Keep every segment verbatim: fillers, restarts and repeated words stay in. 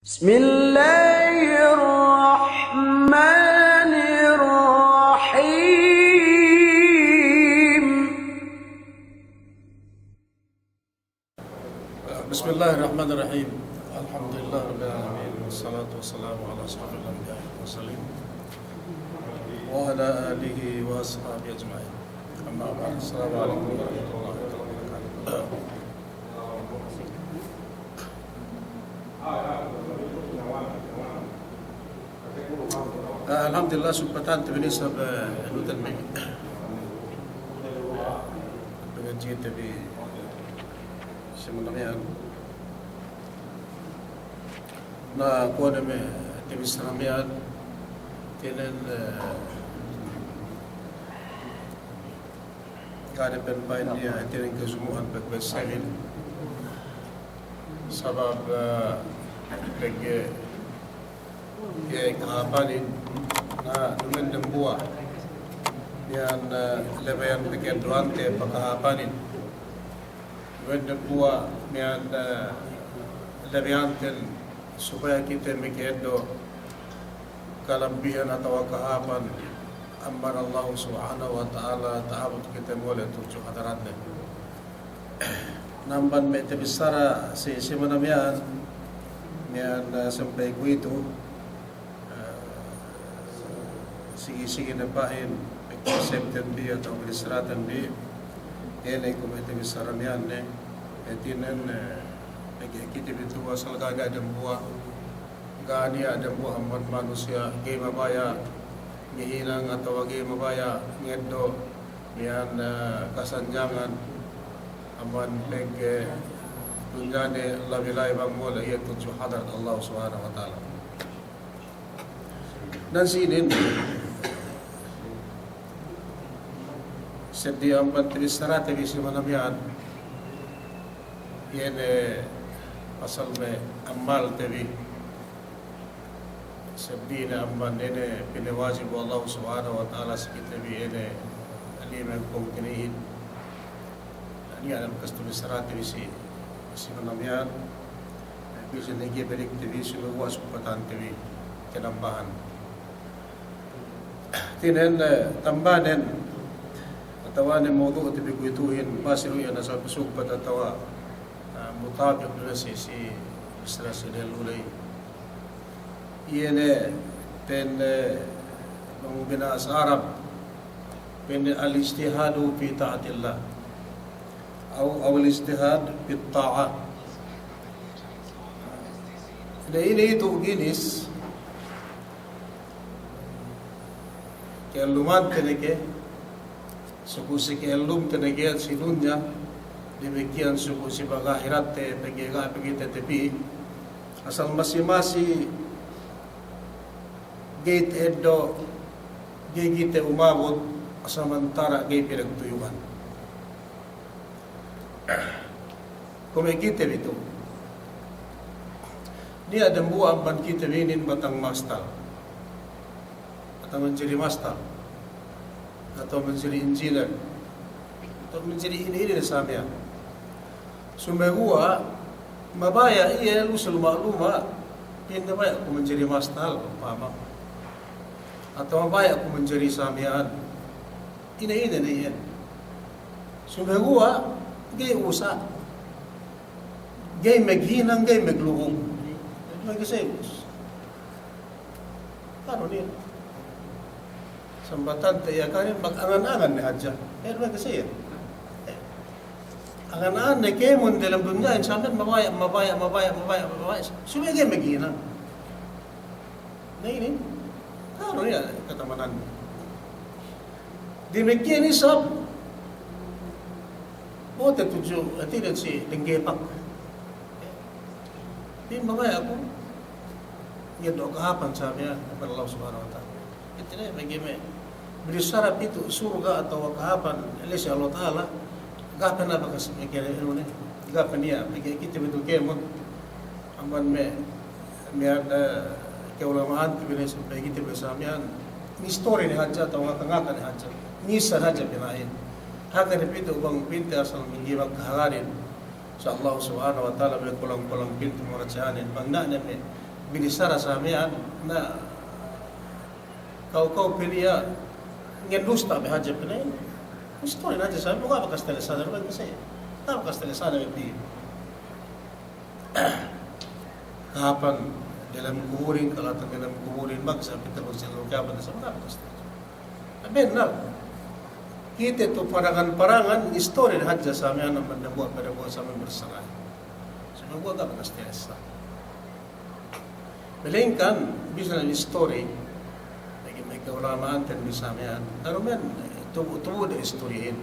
بسم الله الرحمن الرحيم. بسم الله الرحمن الرحيم. الحمد لله رب العالمين، والصلاة والسلام على أشرف الأنبياء والمرسلين، وعلى آله وأصحابه أجمعين. أما بعد، السلام عليكم ورحمة الله وبركاته. Ah, alhamdulillah, sumpatante bi isab, eh, anu te bi, pangadji'te bi simana miya'an. Na, kuwe' ne me' te bi simana miya'an, hātinen, eh, ga' ne pe pa'in niya' hātinen kajumu'an pegge' seven. Sabab, eh, pegge' iye kahāpanin, na, duma'in dambuwa' miya'an, eh, labeyan pegge' duwante pakahāpanin. Duma'in dambuwa' miya'an, eh, labeyanten supaya kite maka'eddo' kalabbihan atawa kahāpan amban Allah Subhanahu wa Ta'ala, ta'abut kite mole' tudju hadaratne. Na amban me' tabissara si, simana miya'an, miya'an, eh, sampay kuwe'itu, eh, sigi-sigi ne pa'in, pagkonsepten bi atawa pagissaraten bi, iye ne kuwe' me' tabissara miya'an ne, hātinen, eh, pegge' kite bi tu'u asal ga' niya' dambuwa', ga' niya' dambuwa' amban manusiya', ga'i mabaya' ngahinang atawa ga'i mabaya' ngeddo' miya'an, eh, kasanjangan amban pegge' dunya ne labi-labi bang mole' iye tudju hadarat Allah Subhanahu wa Ta'ala. Na si inin, seddili amban tabissarate bi simana miya'an, iye ne pasal me' ammalte bi, seddili ne amban ine pinawajib we' Allah Subhanahu wa Ta'ala si kite bi ine lime pungtina'ihin. Niya' ne bakas tabissarate bi si, simana miya'an, bisan ne ga'i balikte bi, sumeguwa' sumpatante bi tinambahan. Hātinen, eh, tambanen, atawa ne mawdu'te bi kuwe'ituhin, masi du iyan asal sumpat atawa, eh, mutabiq du ne si, si, bissara si dellu ley. Iye ne, pa'in, eh, bang binahasa Arab, pa'in al-ijtihadu fi ta'atillah. Aw, aw al-ijtihad fi ta'ah. Na ine itu ginis, ka'ellumante ne ke, suku si ka'ellumte ne ke si dunya, damikkiyan suku si pag-ahiratte, pegge' ga' pe kite tapi'in, asal masi-masi ga'i ta'eddo', ga'i kite umabut, samantara' ga'i pinagtuyu'an. Kuwe' me' kite bi tu'u. Niya' dambuwa' amban kite bi inin batang mastal. Atawa manjari mastal. Atawa manjari engineer. Atawa manjari ine-ine ne sa miya'an. Sumeguwa' mabaya' iye lu si luma'-luma', pa'inne mabaya' ku manjari mastal, upama. Atawa mabaya' ku manjari sa miya'an. Ine-ine ne iyan. Sumeguwa' ga'i usa'. Ga'i maghinang, ga'i maglubung. Magserius. Anu ne. Sambatante iye kanin magangan-angan ne hadja. Eh, magserius. Eh. Angan-angan ne kēmon dalem dunya, insya Allah mabaya', mabaya', mabaya', mabaya', mabaya'. Subey ga'i maghinang. Na inin, anu ne katamanan. Damikkiyan isab, bote' tudju, hātinen si denggepak. Di' mabaya' aku ngeddo' kahāpan sa miya'an amban Allah Subhanahu wa Ta'ala. Hātinen pegge' me' binissara pitu' surga' atawa kahāpan la'i si Allah Ta'ala, ga' pe ne bakas pegge' anu ne, ga' pe niya', pegge' kite bi tu'u kēmon, amban me', me' ada ka'ulama'ante bi ne sampay kite bi sa miya'an, ngistori ne hadja atawa ngaka-ngaka ne hadja, ngissa ne hadja pina'in. Hangkan ne pitu' bang pinte asal mangga'i magkahalanin. Sa Allah Subhanahu wa Ta'ala me' kulang-kulang pinte murajahanin, bang niya' ne me' Binissara sa miya'an, na, kew, kew pe niya' ngendusta be hadja pe ne. Istori ne hadja sa miya'an, bu ga' bakas telesana, bu ga' bakas, ga' bakas telesana be pī. Kahāpan delem kuburin, kalatan delem kuburin, bang sa' pite bang sa' lu kiyamat, sa' bu ga' bakas telesana. Benar. Kite tu parangan-parangan, istori ne hadja sa miya'an, amban dambuwa' pe dambuwa' sa miya'an bersara. Sa' bu ga' bakas telesana. Melaingkan, bisan istori, bang me' ka'ulama'anten bisan miya'an, daru men, tubu', tubu' de istorihin.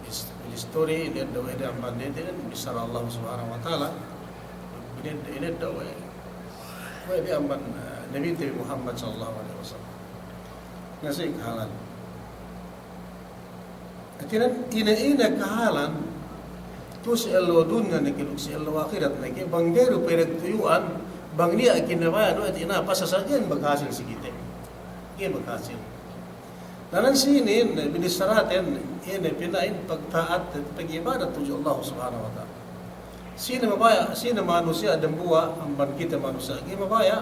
Is-, istori ine dawe' de amban de, de, bissara Allah Subhanahu wa Ta'ala, ine, ine dawe', we' de amban, eh, Nabi te Muhammad sallallahu alaihi wasallam. Na si kahalan. Hātinen, ine-ine kahalan, tu si ellew dunya ne ke, duk si ellew ahirat ne ke, bang ga'i du pe pinagtuyu'an, bang niya' kinabaya' du, hātinen, pasasa ga'i maghasil si kite. Ga'i maghasil. Na nan sinin, binissaraten, ine pina'in pagta'at, pag'ibadat tudju Allah Subhanahu wa Ta'ala. Sine mabaya', sine manusiya' dambuwa', amban kite manusiya', ga'i mabaya'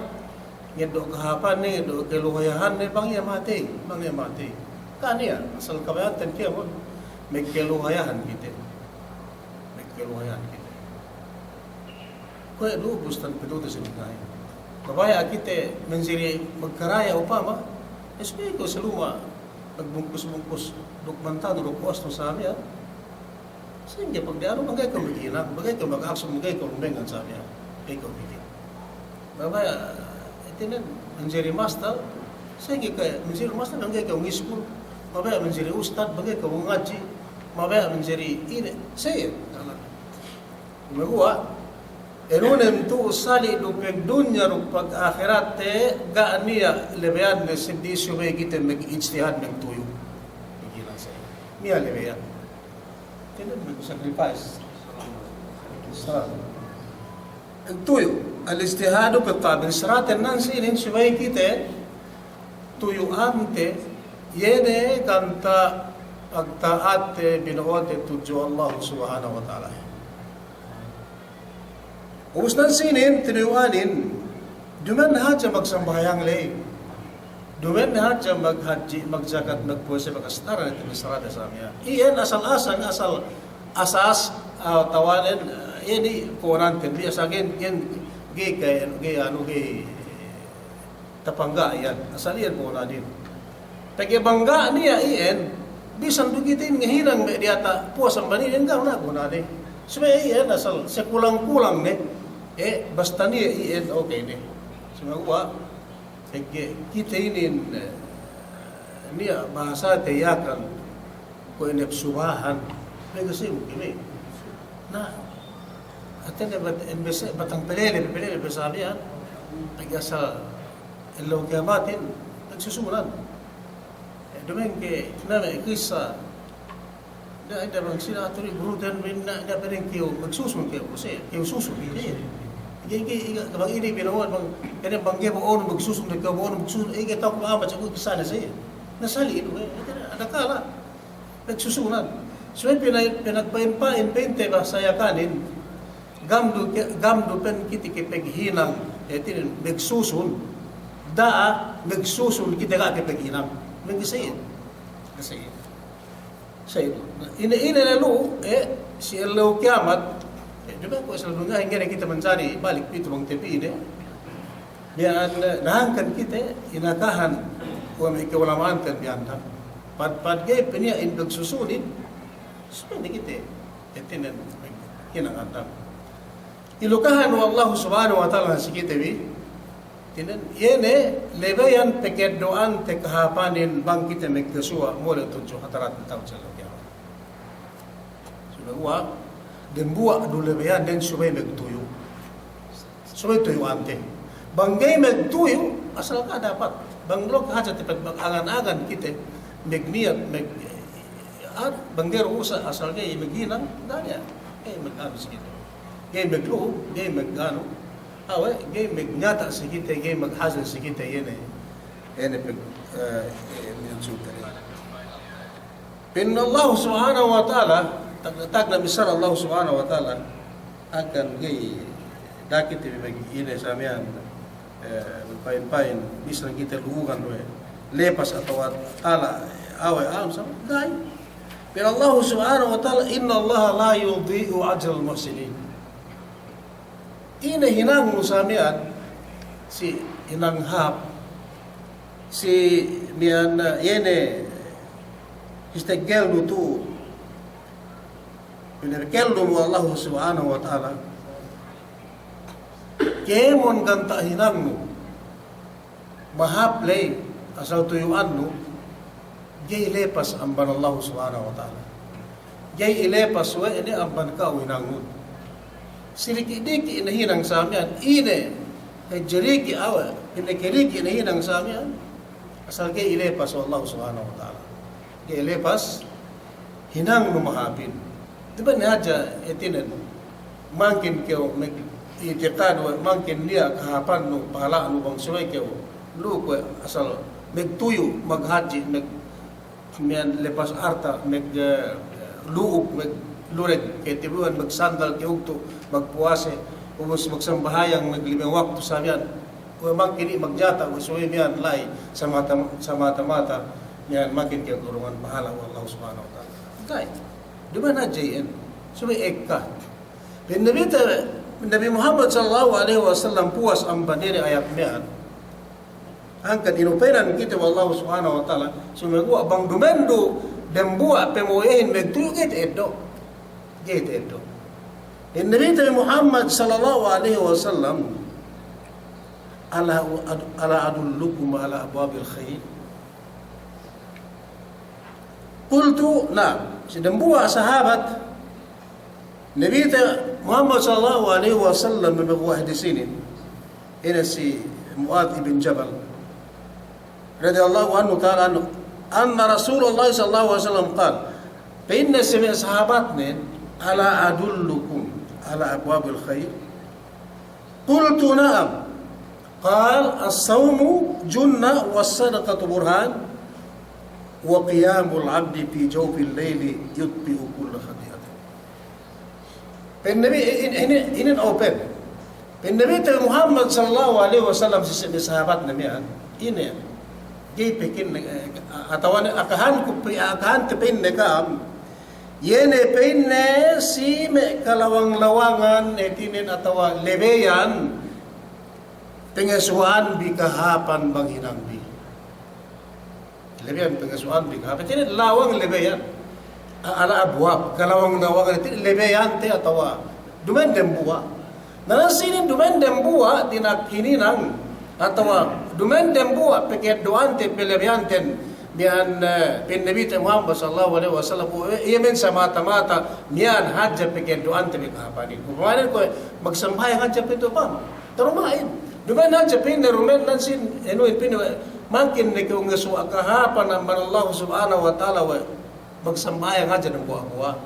ngeddo' kahāpanne, ngeddo' kaluhayahanne, bang iye matey, bang iye matey. Kan iye, asal kabaya'anten kēmon, magkaluhayahan kite. Magkaluhayahan kite. Kuwe' du ubus tan pedute si dunya. Mabaya' kite manjari magkaraya upama, subey kew si luma' magbungkus-bungkus duk mantanu duk kuwas tu sa miya'an. Sa'ingge pagdiyalem, bang ga'i kew maghinang, bang ga'i kew mag-aksyon, bang ga'i kew lumengngan sa miya'an, ga'i kew maghinang. Mabaya', hātinen, manjari mastal, sa'ingge ke manjari mastal, bang ga'i kew ngiskul, mabaya' manjari ustad, bang ga'i kew mangadji', mabaya' manjari ine, sa'ingge. Sumeguwa', enunen tu sali' du pagdunya duk pagahiratte, ga' niya' lebeyanne seddi subey kite magijtihad magtuyu'. Niya' lebeyan. Kite magsacrifice. Magtuyu'. Al-ijtihadu fi ta'at. Saraten nan sinin subey kite tuyu'ante, iye ne kanta' pagta'atte bino'ote tudju Allah Subhanahu wa Ta'ala. Ubus nan sinin, tinuyu'anin, duma'in hadja magsambahayang ley. Duma'in hadja maghadji', magjakat, magpuwase, bakas tara ne tinusarate sa miya'an. Iyan asal-asal, asal asas, ah, tawanen, ah, iyan i' kuwananten, biya' sa gen, gen, ga'i kay, ga'i anu, ga'i tapangga' iyan, asal iyan po'onanin. Pegge' bang ga' niya' iyan, bisan du kite in ngahinang me' diyata' puwas amban iyan, ga' na gunane. Subey iyan asal sekulang-kulang ne, eh, basta niya' iyan, okey ne. Sumeguwa', pegge' kite inin, eh, niya' bahasate Yakan, kuwe' nepsu bahan, pegge' sibuk inin. Na, hātinen bat-, embese, batang pelele, pelele, besabihan, pegge' asal ellew kiyamatin, pagsusunan. Eh, duma'in ke, na me' kissa, na, ida bang sila aturi guruten, na, na, pedeng kew, magsusun kew, se, kew susun, eh. Ga'i, ga'i, ga'i, bang inin bino'on, bang, inin bang ga'i bo'onu magsusun, ga'i bo'onu magsusun, eh, ga'i ta'u ku amat, sa' ku kissane, se. Na sali' inu, eh, adakala. Pagsusunan. Subey pina-, pinagpa'in-pa'in pa'inte bahasa Yakanin, gamdu ke-, gamdu pen kite ke paghinang, hātinen magsusun, da'a magsusun kite ga' ke paghinang. Magkasa'in. Kasa'in. Sa'in. Ine, ine lalu, eh, si ellew kiyamat, eh, duma'in kuwe' si ellew dunyahin ga'i ne kite manjari balik pitu bang tapī ne. Miya'an, eh, nahangkan kite inakahan kuwe' me' ka'ulama'anten miya'an da. Pad, pad ga'i pe niya' in pagsusunin, subey ne kite, hātinen, hinang adab. Ilukahan we' Allahu Subhanahu wa Ta'ala si kite bi, hātinen, iye ne, lebeyan pageddo'ante kahāpanin bang kite magkasuwa' mole' tudju hadarat Tuhan si ellew kiyamat. Sumeguwa', dembuwa' du lebeyannen subey magtuyu'. Subey tuyu'ante. Bang ga'i magtuyu', asal ga' dapat. Bang lok hadja tapit bang angan-angan kite, magniyat, mag-, ah, bang ga'i du usaha, asal ga'i maghinang, ga' niya'. Ga'i mag-anu si kite. Ga'i maglu'u, ga'i mag-anu. Awe', ga'i magnyata' si kite, ga'i maghasil si kite, iye ne. Iye ne pag-, eh, eh, maksud tadi. Pa'in Allah Subhanahu wa Ta'ala, tag-, tagna' bissara Allah Subhanahu wa Ta'ala, akan ga'i, Da'a kite bi mag-, ine sa miya'an, eh, pa'in-pa'in, bisan kite lu'ugan we' lepas atawa tala, awe' anu sa, ga'i. Pa'in Allahu Subhanahu wa Ta'ala, "Innallaha la yudhi'u ajral muhsinin." Ine hinangnu sa miya'an, si hinang hāp, si miya'an, eh, iye ne, si teggelnu tu'u, pinekkelnu we' Allahu Subhanahu wa Ta'ala, kēmon ganta' hinangnu, mahāp ley, asal tuyu'annu, ga'i lepas amban Allahu Subhanahu wa Ta'ala. Ga'i ilepas we' ne amban ka'u hinangnu. Si diki'-diki' ne hinang sa miya'an, ine, hadje diki' awe', ine ke diki' ne hinang sa miya'an, asal ga'i ilepas we' Allahu Subhanahu wa Ta'ala. Ga'i lepas hinangnu mahāpin. Duma'in hadja hātinen, mangkin kew mag-i'tikad we' mangkin niya' kahāpannu, pahala'nu bang subey kew lu'u kuwe' asal magtuyu', maghadji', mag-, miya'an lepas arta', mag-, eh, lu'uk, magluleg, katibu'an, magsandal, ka'ugtu', magpuwase, ubus magsambahayang, maglime waktu sa miya'an. Kuwe' mangkin i' magjata', kuwe' subey miya'an la'i samata-, samata-mata miya'an mangkin kew kurungan pahala' we' Allahu Subhanahu wa Ta'ala. Ga'i. Duma'in hadja iyan. Subey ekka. Pa'in Nabi te-, Nabi Muhammad sallallahu alaihi wasallam puwas amban ine ayat miya'an. Hangkan inupenan kite we' Allahu Subhanahu wa Ta'ala. Sumeguwa' bang duma'in du dembuwa' pamo'ohin magtuyu', ga'i ta'eddo'. Ga'i ta'eddo'. Pa'in Nabi te Muhammad sallallahu alaihi wasallam, "Ala ad-, ala adullukum ala abwabil khair?" Qultu, na'am. Si dembuwa' sahabat Nabi te Muhammad sallallahu alaihi wasallam, me' hadis inin, ine si Mu'adh ibn Jabal radiyallahu anhu ta'ala anhu, anna Rasulullah sallallahu alaihi wasallam qal, pa'inne si me' sahabatnen, "Ala adullukum ala abwabil khair?" Qultu, na'am. Qal, "As-sawmu junnah, was-sadaqatu burhan, wa qiyamul abdi fi jawfil layli yutfi'u kulla khati'atin." Pa'in Nabi, in-, in-, inin open. Pa'in Nabi te Muhammad sallallahu alaihi wasallam si, si sahabatne miya'an, ine, ga'i pe kin, eh, atawa ne akahanku pe, akahante pa'inne ka'am, iye ne pa'inne si me' kalawang-lawangan, hātinen atawa lebeyan, pangasuwa'anbi kahāpan bang hinangbi. Lebeyan pangasuwa'anbi kahāpan. Hātinen lawang lebeyan. A-, ala abwab, kalawang-lawangan, hātinen lebeyante atawa duma'in dembuwa'. Na, na sinin duma'in dembuwa' dina'ak hininang, atawa duma'in dembuwa' pakaeddo'ante, palabeyanten, miya'an, eh, pa'in Nabi te Muhammad sallallahu alaihi wasallam, iye men samata-mata miya'an hadja pakaeddo'ante bi kahāpanin. Upamanen kuwe' magsambahayang hadja pe tu upama. Taruma'in. Duma'in hadja pa'inne, duma'in nan sin, anu, pa'inne, mangkin ne kew ngasuwa' kahāpan amban Allah Subhanahu wa Ta'ala we' magsambahayang hadja dambuwa'-buwa'.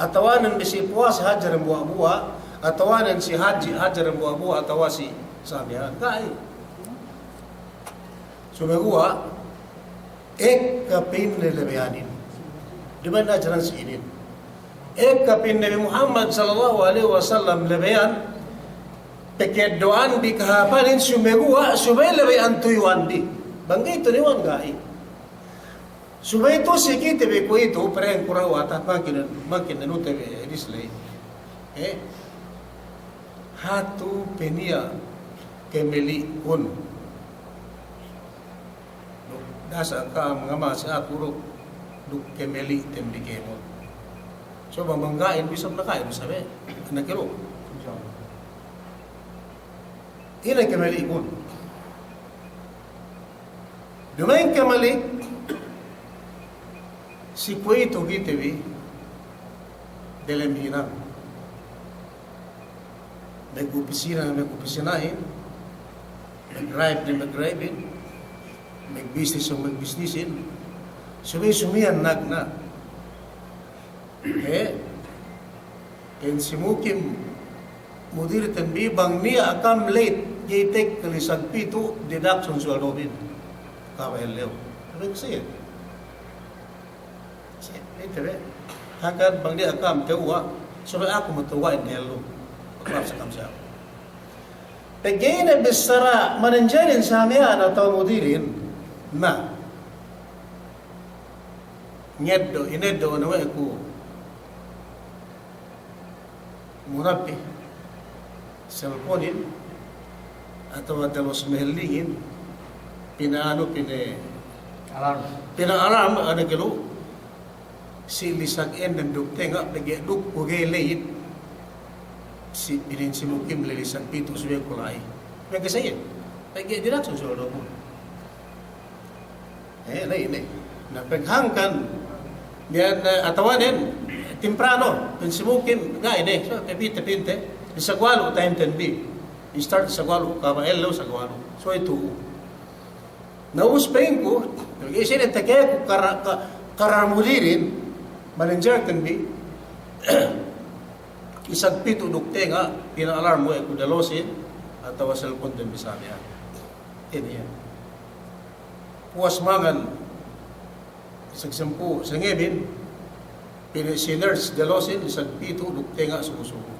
Atawanen bi si puwase hadja dambuwa'-buwa'. Atawanen si hadji' hadja dambuwa'-buwa', atawa si sa miya'an. Ga'i. Sumeguwa', ekka pa'inne lebeyanin. Duma'in ajaran si inin. Ekka pa'in Nabi Muhammad sallallahu alaihi wasallam lebeyan, pakaeddo'anbi kahāpanin, sumeguwa', subey lebeyan tuyu'anbi. Bang ga'i tuniwan ga'i. Subey tu'u si kite bi kuwe'itu, pereng kura' wata, mangkin, mangkin anu te bi hadis ley. Eh? Hatu pe niya' kemeli'kun. Duk dasa' ka'am ngama si aku duk, duk kemeli' tembi kēmon. So bang, bang ga'i, bisan na ga'i, bisan be, anak iru. Ine kemeli'kun. Duma'in kemeli', si kuwe'itu kite bi, delem hinang. Mag-upisina, mag-upisinahin, mag-drive ne, mag-drivein, magbisnis ne, magbisnisin, subey sumiyan nagna'. He, pa'in si mukim mudirten bi, bang niya' ka'am late, ga'i tekka lisag pitu', deduction suweldobin. Kaba ellew. Subey siye. Siye, ite be. Hangkan bang niya' ka'am tewwa', subey aku matewwa'in ellew. Maklap sa ka'am si aku. Pegge' ine bissara manajerin sa miya'an atawa mudirin, na ngeddo', ineddo' ne we' ku munabbih, selponin, atawa dalos mahellingin, pina'anu, pina-, alarm. Pina-alarm, anu, kilu, si lisag ennem duk tenga', pegge' duk ku ga'i late, si pinin si mukim le lisag pitu' subey ku la'i. Pegge' sa iyan, pegge' dilangsung si ulama. Eh, la'i, la'i. Na pag hangkan, miya'an, eh, atawa nen, temprano, pa'in si mukim, ga'i ne, so, pepite, pinte, lisag walu' time ten bi. I-start lisag walu', kaba' ellew lisag walu'. So, itu. Na ubus pa'inku, pegge' siye ne takeku kara-, ka-, karar mudirin, manajer ten bi, lisag pitu' duk tenga', pina-alarm we' ku dalosin, atawa selpon ten bi sa miya'an. Ine iyan. Puwas mangan, lisag sampū' sangemin, pina-, si-nurse dalosin, lisag pitu' duk tenga' subu-subu.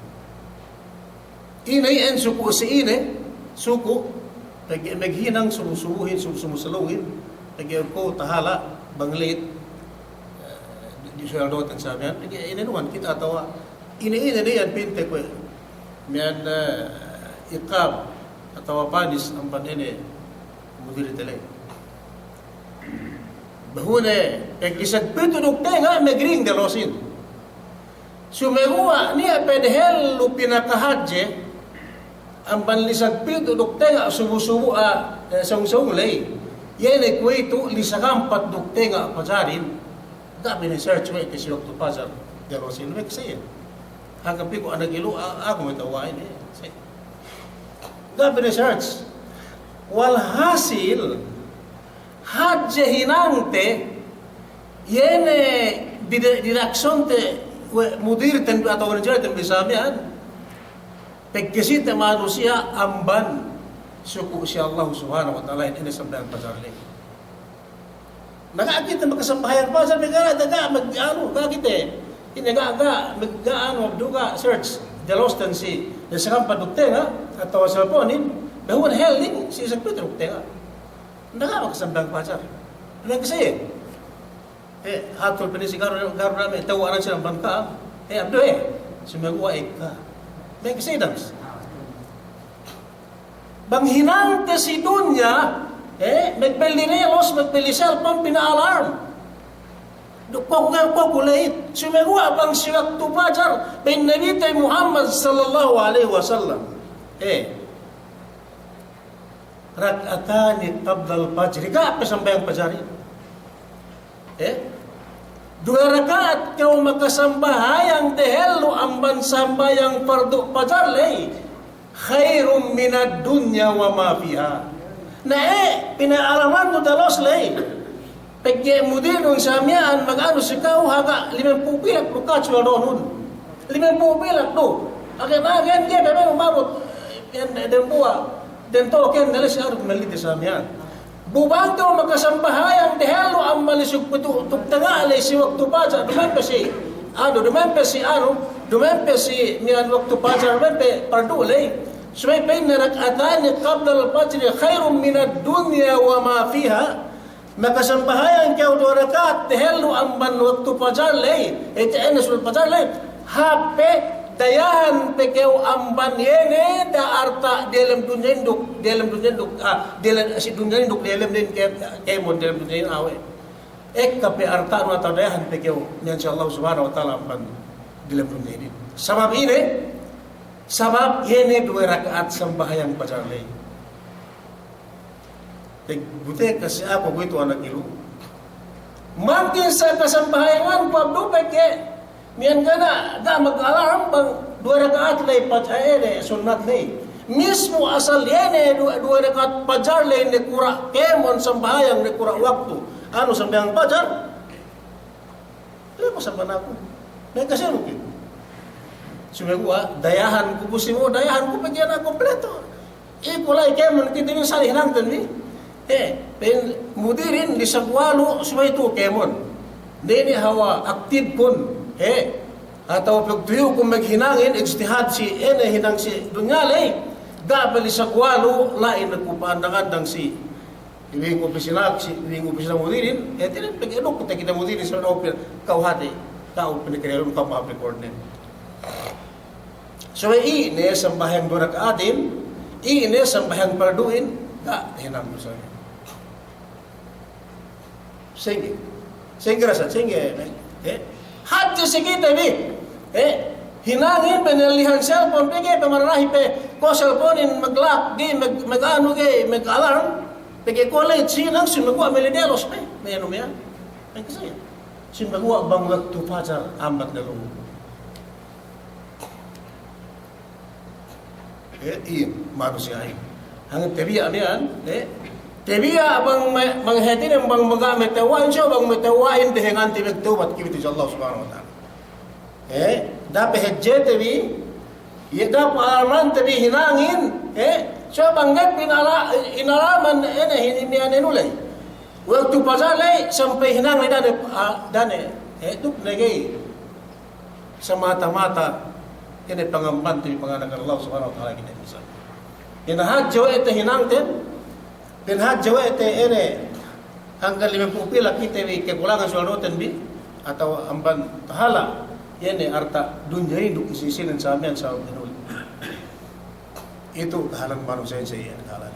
Ine iyan suku' si ine, suku', pegge' maghinang subu-subuhin, subu-subu salungin, pegge' ku tahala' bang late, eh, di-, di suweldoten sa miya'an, pegge' ine nuwan kite atawa, ine, ine ne iyan pinte kuwe', miya'an, eh, iqab, atawa panis amban ine mudirte ley. Behu ne, pag lisag pitu' duk tenga' magring dalosin. Sumeguwa' niya' pe dehellu pinakahadje, amban lisag pitu' duk tenga' subu-subu, ah, eh, sōng-sōng ley. Iye ne kuwe'itu lisag ampat duk tenga' pajarin. Ga' pe ne-search we' ke si waktu pajar dalosin we' ke siye. Hangkan pī ku anak ilu', a-, aku me' tawa'in, eh, siye. Ga' pe ne-search. Walhasil, hadje hinangte, iye ne dide-, didakshonte we' mudirten atawa manajerten bi sa miya'an, pagkasite manusiya' amban suku' si Allah Subhanahu wa Ta'ala, ine sambahayang pajar ley. Na ga' kite makasambahayang pajar, pegge' ga' kite, ga' mag-, anu, ga' kite. Ine ga', ga', mag-, ga', anu, abdu ga' search, dalosten si, ya, lisag ampat duk tenga', atawa selponin, behu ne helling, si lisag pitu' duk tenga'. Na ga' makasambahayang pajar. Na kasiye. Eh, hatul pe ne si garu, garu name', tewwa' ne si amban ka'am. Eh, abdu, eh, sumeguwa' ekka. Na kasiye dams. Bang hinangte si dunya, eh, magbelli relos, magbelli selpon, pina-alarm. Duk kuwe' ku, kuwe' ku late, sumeguwa' bang si waktu pajar, pa'in Nabite Muhammad sallallahu alaihi wasallam. Eh, rak'atani qablal fajri, ga' pe sambahayang pajarin. Eh? Duwe raka'at kew makasambahayang dehellu amban sambahayang pardu' pajar ley, khairun minad dunya wa ma fiha. Na, eh, pina-alarmannu dalos ley. Pegge' mudirnun sa miya'an maganu si ka'u, haga' limempū' pilak du ka'u suweldonun. Limempū' pilak du. Agen-agen ga'i pe me' umabut, eh, dembuwa', dentoken ne ley si anu, melli de sa miya'an. Bu bang kew makasambahayang dehellu amban lisag pitu' duk tenga' ley si waktu pajar, duma'in pe si, anu, duma'in pe si, anu, duma'in pe si miya'an waktu pajar, duma'in pe pardu' ley. Subey pa'inne rak'atani qablal fajri khairun minad dunya wa ma fiha. Makasambahayang kew duwe raka'at dehellu amban waktu pajar ley, eh, te ene sulat pajar ley, hāp pe dayahan pe kew amban iye ne da arta' diyalem dunyahin duk, diyalem dunyahin duk, ah, diyalem, si dunyahin duk diyalem ne ke-, kēmon diyalem dunyahin awe'. Ekka pe arta'nu atawa dayahan pe kew, miya'an si Allah Subhanahu wa Ta'ala amban diyalem dunyahin. Sabab ine, sabab iye ne duwe raka'at sambahayang pajar ley. Pag buteka si aku kuwe'itu anak ilu'. Mangkin sa kasambahayanganku abdu pegge' miya'an ga' ne, ga' mag-alarm bang duwe raka'at ley pajar, eh, ley, sunnat ley. Mismu asal iye ne duwe, duwe raka'at pajar ley nakura' kēmon sambahayang, nakura' waktu anu sambahayang pajar. Lepas amban aku. Na kasenu ke. Sumeguwa' dayahanku, bu si mu dayahanku pegge' na kompleto. Iku la'i kēmon kite bi sali hinangten bi. Eh, pa'in mudirin lisag walu' subey tu'u kēmon. Nene hawal aktibkun. Eh, atawa pagtuyu'kun maghinangin ijtihad si, ine hinang si dunya ley. Ga' pe lisag walu, la'i ne ku pa'andang-andang si, iling opisina, si iling opisina mudirin, eh, tiya' pegge' duk te kite mudirin sa' upil, ka'u hati, ka'u pinakirerum, ka'u ma-record ne. So, iye ne sambahayang duwe raka'atin, iye ne sambahayang pardu'in, ga' hinang du sa'. Sa'ingge. Sa'ingge rasa, sa'ingge, eh? Hadje si kite bi. Eh? Hinangin pe ne lihan cellphone, pegge' pe mararahi pe, ko' cellphone-in mag-lock, ga'i mag-, mag-anu ga'i, mag-alarm. Pegge' ko' late si hinang, sumeguwa' mele delos pe. Me' anu me' iyan. Pegge' sa' iyan. Sumeguwa' bang waktu pajar, ambat ne lu. Eh, iye, manusiya'in. Hangkan tabiya' miya'an, eh, tabiya' bang me-, bang hātinen bang maga' matewwa'in, so bang matewwa'in dehengan te bi tawbat kite tudju Allah Subhanahu wa Ta'ala. Eh, da'a pe hadjete bi, iye da'a pe alarmante bi hinangin, eh, so bang ga'i pe inala-, inalaman, eh, ne, hini miya'an enu ley. Waktu pajar ley, sampay hinang ley da'a ne, ah, da'a ne, eh, duk ne ga'i. Samata-mata, ine pangambante bi panganakan Allah Subhanahu wa Ta'ala kite bi sa'. Ine hadje we' te hinangten, den hadje we' te ine, hangkan limempū' pila kite bi kekulangan suwaldoten bi, atawa amban tahala', ine arta' dunya inin duk isi-isinen sa' miya'an sa' minuli. Itu kahalan manusiya'in sa' iyan kahalan.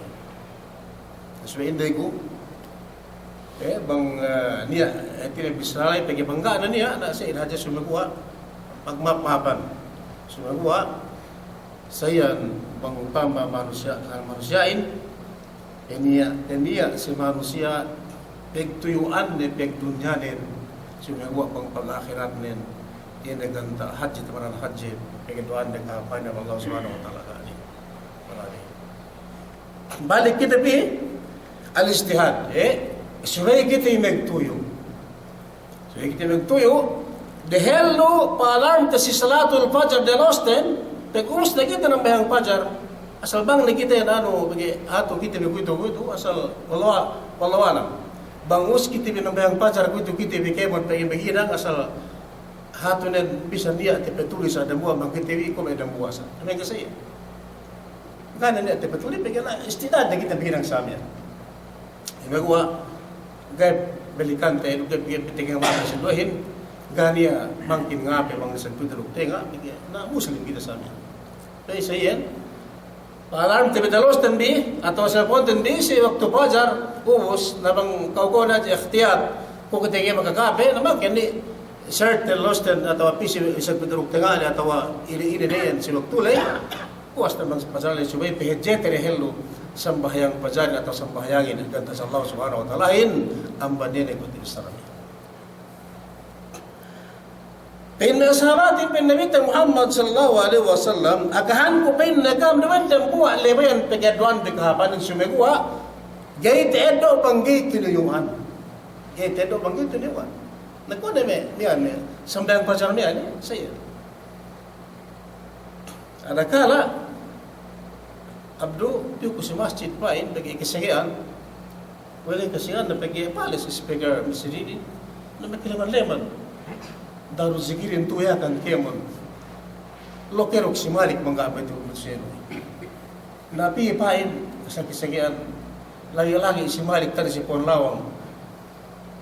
Subey inday ku, eh, bang, eh, niya', eh, tiya' bissā ley pegge' bang ga' ne niya', na sa' iyan hadja sumeguwa', pagma'ap-ma'apan. Sumeguwa', sa' iyan bang upama manusiya', eh, manusiya'in, eh, niya', eh, niya' si manusiya', pagtuyu'an ne, pagdunyanen, sumeguwa' bang pag'ahiratnen, iye ne ganta' hadje, tamanan hadje, pagduwa'an ne kahāpanin Allah Subhanahu wa Ta'ala ka'ani. Balik kite pī, al-ijtihad, eh, subey kite magtuyu'. Subey kite magtuyu', dehellu pa'alarmte si salatul fajar delosten, pag'ubus ne kite nambahayang fajar, asal bang ne kite nanu, pegge' hatu kite bi kuwe'itu-kuwe'itu, asal wallahu, wallahu a'lam. Bang ubus kite bi nambahayang fajar kuwe'itu kite bi kēmon pegge' maghinang, asal hatu nen bisan niya' tapatuli sa' dambuwa' bang kite bi kuwe' dambuwa' sa'. Damikiyan sa' iyan. Ga' ne niya' tapatuli, pegge' na istidad ne kite maghinang sa' miya'an. Sumeguwa' ga'i balikante, ga'i, ga'i patekka mata si duwehin, ga' niya' mangkin ngape bang ne sa' tuduruk tenga', pegge' na muslim kite sa' miya'an. Pegge' sa' iyan, pa'alarmte bi delosten bi, atawa cellphoneten bi, si waktu fajar, ubus, na bang kew-kew ne hadja ihtiyat, kuwe' kite ga'i makakape, na mangkin ne search delosten, atawa pī si, si tuduruk tenga' ne, atawa ine-ine ne iyan si waktu ley, puwas ne bang fajar ley subey pahadjete dehellu sambahayang fajarin atawa sambahayangin ganta' si Allah Subhanahu wa Ta'alahin amban ine kuwe' bissāra. Pa'in me' sahabatin, pa'in Nabite Muhammad sallallahu alaihi wasallam, akahanku pa'inne ka'am duma'in dambuwa' labeyan pag'eddo'an bi kahāpanin sumeguwa', ga'i ta'eddo' bang ga'i tinuyu'an. Ga'i ta'eddo' bang ga'i tinuyu'an. Na kuwe' ne me', miya'an me', sambahayang fajar miya'an, eh, sa' iyan. Adakala, Abdu, piyu ku si masjid pa'in, pegge' kasage'an, we' ne kasage'an, na pegge' pales speaker masjidin, na me' kaleman-leman. Daru zikirin tu Yakan kēmon. Lo' keruk si Malik mangga' betu senu. Na piyu pa'in, asal kasage'an, lagi'-lagi' si Malik tadi si pohon lawang.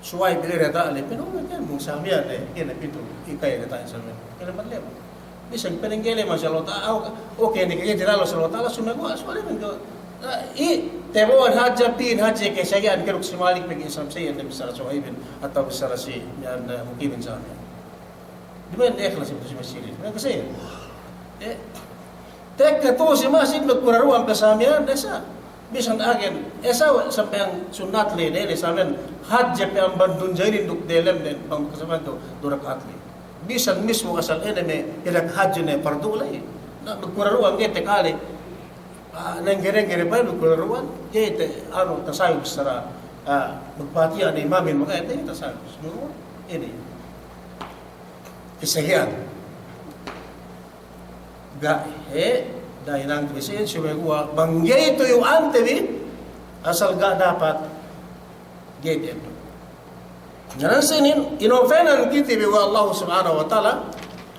Suway bi le diyata' le, pa'in, "Oh, kēmon sa' miya'an le, kēmon pitu, ikay diyata' sa' miya'an." Kēmon le. Bisan pa'in ga'i le, masya Allah, ta-, oh, oke, ne kēmon diyalem Allah Subhanahu wa Ta'ala, sumeguwa', suway le, pa'in, ah, i, tabo'ohan hadja, pī hadja, kasage'an keruk si Malik, pegge' isab sa' iyan, bissāra Suhaibin, atawa bissāra si, miya'an, eh, Mukimin sa' miya'an. Duma'in ikhlas itu si masjid. Duma'in kasi. Eh, tekka tu'u si masjid magkuraruwan pe sa' miya'an, desa. Bisan agen, esa we' sambahayang sunnat le, ne, le sa' miya'an. Hadje pe amban dunyahin duk delem ne, bang kasaban tu, duwe raka'at le. Bisan mismu asal ine me', irak hadje ne, pardu le. Na, magkuraruwan ga'i takale. Ah, nengge-nengge ne pa'in magkuraruwan, ga'i te, anu, tasawuf bissāra, ah, magpatiya' ne imamin, maka ite tasawuf. Semua ine. Kasage'an. Ga' he, dahinang te bi si, sumeguwa' bang ga'i tuyu'ante bi, asal ga' dapat, ga'i te bi. Ngaran sinin, inofenan kite bi we' Allah Subhanahu wa Ta'ala,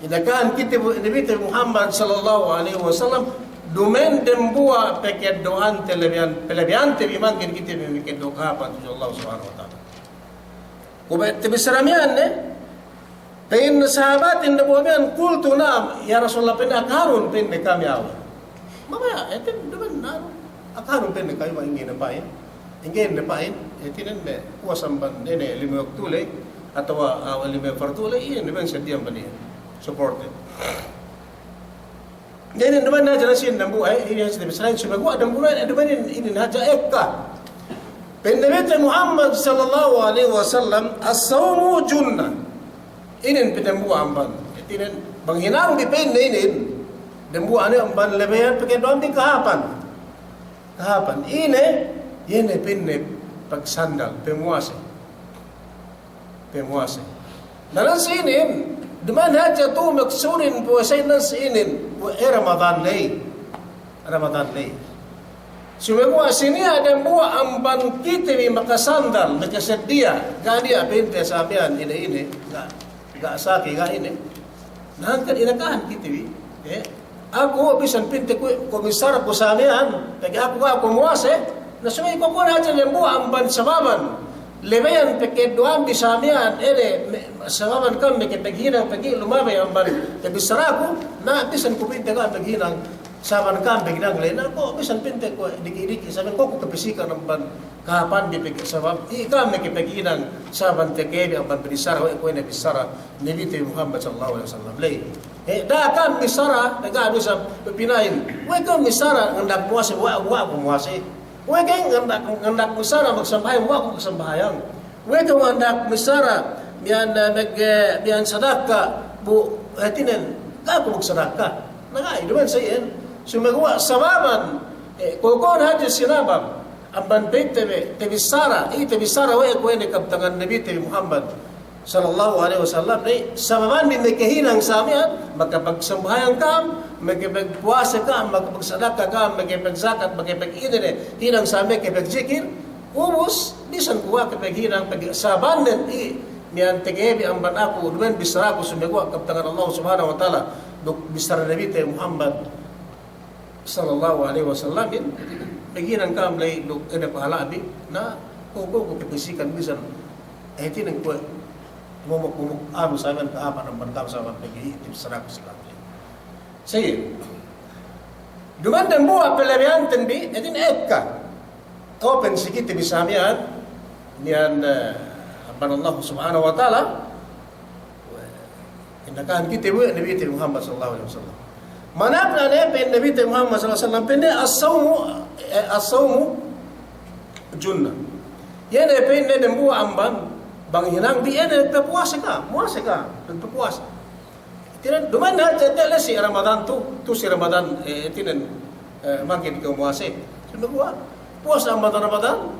inakahan kite bi, Nabite Muhammad sallallahu alaihi wasallam, Duma'in dembuwa' pekeddo'ante lebihan, pelebihante bi mangkin kite bi mekeddo' kahāpan tudju Allah Subhanahu wa Ta'ala. Kuwe' tabissara miya'an ne, pa'in sahabatin dembuwa' miya'an, qultu na'am, ya Rasulullah, pa'in akahanun, pa'in ne kami awe. Mabaya', hātinen duma'in ne, akahanun, pa'in ne kami, ma'ingge ne pa'in. Ingge ne pa'in, hātinen ne, puwas amban, ne, ne, lime waktu ley, atawa, ah, lime fardu ley, iye ne, duma'in sadiya amban iye. Supported. Inin duma'in hadja ne sīn dambuwa', eh, inin hadja ne sīn, sumeguwa' dambuwa', eh, duma'in inin, inin hadja ekka. Pa'in Nabite Muhammad sallallahu alaihi wasallam, "As-sawmu junnah." Inin pa'in dambuwa' amban. Hātinen, bang hinangbi pa'in ne inin, dambuwa' ne amban lebeyan pekeddo'anbi kahāpan. Kahāpan. Ine, iye ne pa'in ne pagsandal, pamuwase. Pamuwase. Na nan si inin, duma'in hadja tu'u maksudin puwasehin nan si inin, we' Ramadan ley. Ramadan ley. Sumeguwa' si niya' dambuwa' amban kite bi makasandal, makasaddiya, ga' niya' pa'inte sa miya'an ine-ine, ga', ga' saki, ga' ine. Na hangkan inakahan kite bi, eh? Aku bisan pa'inte kuwe' ku missara ku sa miya'an, pegge' aku ga' ku muwase, na subey ku kuwe' hadja dambuwa' amban sababan. Lebeyan pekeddo'anbi sa miya'an, ede, me-, sababan kam meke paghinang pegge' lumabey amban tabissaraku, na bisan ku pa'inte ga' paghinang sababan kam paghinang ley, na ku bisan pa'inte kuwe' diki'-diki', sababan ku ku kapisikan amban kahāpanbi pegge' sabab, i' kam meke paghinang sababan tekebi amban binissara, we' kuwe' ne bissara Nabite Muhammad sallallahu alaihi wasallam ley. Eh, da'a kam missara, da'a kam missara pepinahin. We' kam missara ngandak muwase, wa', wa' ku muwase. We' kam ngandak, ngandak missara magsambahayang, wa' ku magsambahayang. We' kam ngandak missara miya'an, eh, mag-, eh, miya'an sadaka, bu, eh, hātinen, ga' ku magsadaka. Na ga'i, duma'in sa iyan. Sumeguwa' sababan, eh, kuwe' hadja sinabab. Amban pa'inte bi, tabissara, i' tabissara we' kuwe' ne kabtangan Nabite bi Muhammad sallallahu alaihi wasallam, ne, sababanbi meke hinang sa miya'an, makapagsambahayang kam, makapagpuwase kam, makapagsadaka kam, makapagzakat, makapag-ine ne, hinang sa meke pagzikir, ubus, bisan ku ga' ke paghinang, pag-, sababan ne, i', miya'an tekebi amban aku, duma'in bissaraku sumeguwa' kabtangan Allah Subhanahu wa Ta'ala, duk bissara Nabite Muhammad sallallahu alaihi wasallam, in, paghinang kam ley duk ine pahala'bi, na, ku, ku, ku kapisikan bisan. Eh, hātinen kuwe', mumuk, mumuk, anu, sa miya'an kahāpan amban kam sababan pegge' i' tabissaraku si kam. Sige. Duma'in dambuwa' pelebeyanten bi, hātinen ekka. Open si kite bi sa miya'an, miya'an, eh, amban Allah Subhanahu wa Ta'ala, inakahan kite bi we' Nabite Muhammad sallallahu alaihi wasallam. Manapna ne pa'in Nabite Muhammad sallallahu alaihi wasallam, pa'inne as-sawmu, eh, as-sawmu junnah. Iye ne pa'inne dambuwa' amban, bang hinangbi iye ne papuwase kam, muwase kam, papuwase. Hātinen, duma'in hadja te' ley si Ramadan tu'u, tu'u si Ramadan, eh, hātinen, eh, mangkin kew muwase. Sumeguwa', puwas amban Ramadan,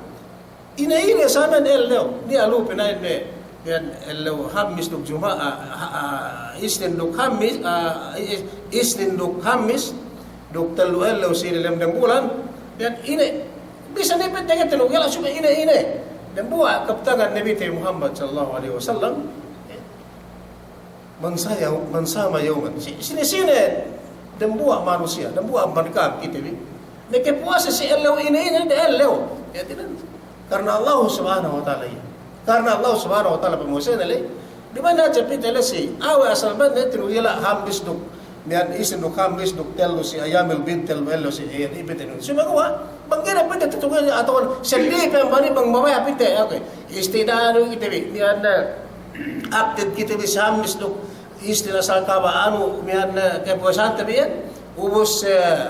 ine-ine sa miya'an ellew, niya' lu pina'in me', miya'an ellew Hammis duk Juma', ah, ah, ah, Isnin duk Hammis, ah, Is-, Isnin duk Hammis, duk tellu ellew si delem dem bulan, miya'an ine, bisan ne pa'inte ga' tinugila' subey ine-ine. Dambuwa' kabtangan Nabite Muhammad sallallahu alaihi wasallam, Man saya-, man sama yawman. Si-, sine-sine dambuwa' manusiya', dambuwa' amban ka'am kite bi, makapuwase si ellew ine-ine de ellew. Hātinen, karna Allah Subhanahu wa Ta'ala iye. Karna Allah Subhanahu wa Ta'ala pamuwasene ley. Duma'in hadja pa'inte ley si, awe' asal bang ne tinugila' Hammis duk, miya'an Isnin duk Hammis duk tellu si ayyamul bid, tellu ellew si, iye, iye pa'inte. Sumeguwa', bang ga'i ne pa'inte tinugila' atawa seddi pe amban iye bang mabaya' pa'inte, oke. Istidanu kite bi, miya'an, eh, update kite bi si Hammis duk Isnin asal kaba anu, miya'an, eh, kapuwasante bi iyan. Ubus, eh,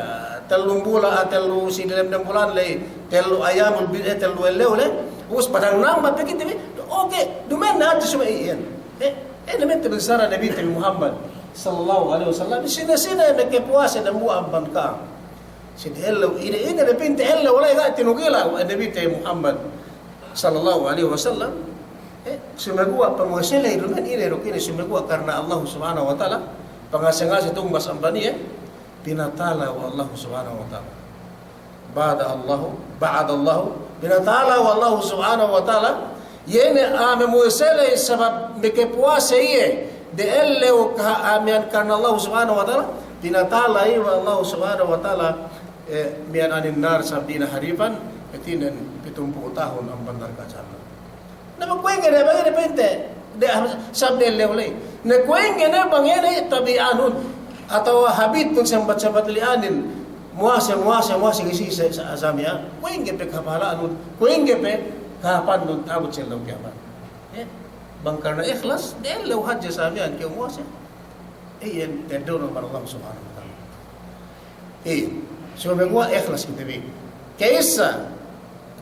tellu bula-, ah, tellu si delem dem bulan ley, tellu ayyamul bid, eh, tellu ellew ley. Ubus padang namba pe kite bi. Oke, duma'in hadja subey iyan. Eh, eh, duma'in tabissara Nabite bi Muhammad sallallahu alaihi wasallam. Sine-sine makapuwase dambuwa' amban ka'am si ellew ine-ine, pa'inte ellew ley ga' tinugila' we' Nabite Muhammad sallallahu alaihi wasallam. Eh, sumeguwa' pamuwase ley duma'in ine duk ine, sumeguwa' karna Allah Subhanahu wa Ta'ala pangase-ngase tumbas amban iye, pinatala we' Allah Subhanahu wa Ta'ala. Ba'ada Allahu, ba'ada Allahu, pinatala we' Allah Subhanahu wa Ta'ala, iye ne, ah, mamuwase ley sabab makapuwase iye de ellew ka-, ah, miya'an karna Allah Subhanahu wa Ta'ala, Pinataley we' Allah Subhanahu wa Ta'ala, eh, miya'an anin nar sab'ina kharifan, hātinen pitumpū' tahun amban narka' jahannam. Na bang kuwe' ingge ne, bang ine pa'inte, de, sab ne lew ley. Na kuwe' ingge ne bang ine tabi'anun, atawa habitun sambat-sambat li'anin, muwase, muwase, muwase, gisi sa, sa, sa miya'an. Kuwe' ingge pe kapahala'anun, kuwe' ingge pe kahāpannun ta'abut si ellew kiyamat. Eh, bang karna ikhlas, de ellew hadja sa miya'an kew muwase. Iyan, teddo'nun amban Allah Subhanahu wa Ta'ala. Iyan, sumeguwa' ikhlas kite bi. Ka'issa,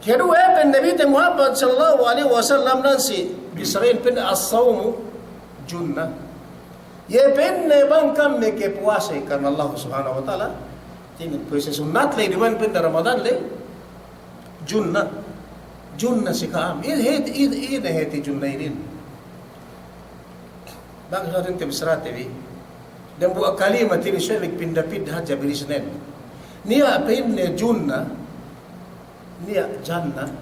keduwe, pa'in Nabite Muhammad sallallahu alaihi wasallam, nan si bissarahin, pa'inne, "As-sawmu junnah." Iye, pa'inne, bang kam makapuwase karna Allah Subhanahu wa Ta'ala, inin puwase sunnat ley, duma'in, pa'inne, Ramadan ley, junnah. Junnah si ka'am. Ine hāti, ine, ine hāti junnah inin. Bang sa' inin te bissarate bi. Dambuwa' kalimat inin subey magpinda-pinda hadja bilisnen. Niya' pa'inne junnah, niya' jannah,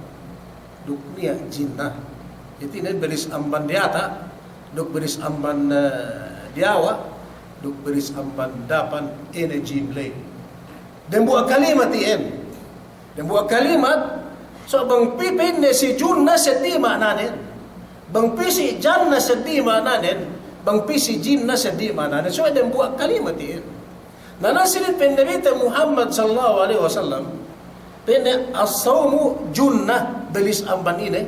duk niya' jinnah. Hātinen bilis amban diyata', duk bilis amban, eh, diyawa', duk bilis amban dapan, ine jim ley. Dambuwa' kalimat iyan. Dambuwa' kalimat, so bang pī pa'inne si junnah seddi ma'nanen. Bang pī si jannah seddi ma'nanen. Bang pī si jinnah seddi ma'nanen. So dambuwa' kalimat iyan. Na, na sinin pa'in Nabite Muhammad sallallahu alaihi wasallam, pa'inne, "As-sawmu junnah," bilis amban ine,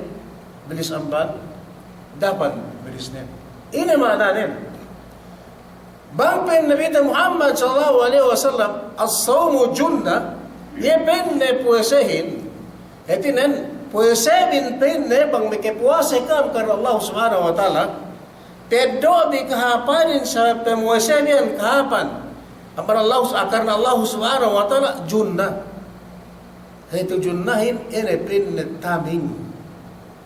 bilis amban dapan bilisnen. Ine ma'nanen. Bang pa'in Nabite Muhammad sallallahu alaihi wasallam, "As-sawmu junnah," iye pa'inne puwasehin, hātinen, puwase bin pa'inne bang makapuwase kam karna Allah Subhanahu wa Ta'ala, teddo' bi kahāpanin sa pamuwase bi iyan kahāpan amban Allah, karna Allah Subhanahu wa Ta'ala, junnah. Hāti junnahin ine pa'inne taming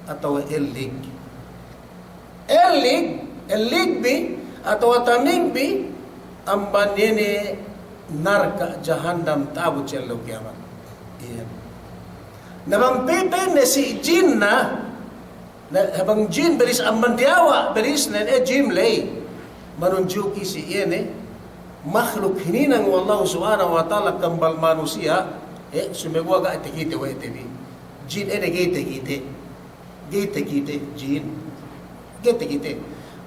atawa ellig. Ellig, ellig bi atawa taming bi amban ine narka' jahannam ta'abut si ellew kiyamat. Iye. Na bang pī pa'inne si jinnah, na bang jin bilis amban diyawa' bilisnen, eh, jim ley. Manunjuki si iye ne makhluk hininang we' Allahu Subhanahu wa Ta'ala kambal manusiya', eh, sumeguwa' ga' takite we' te bi. Jin ine ga'i takite. Ga'i takite jin. Ga'i takite.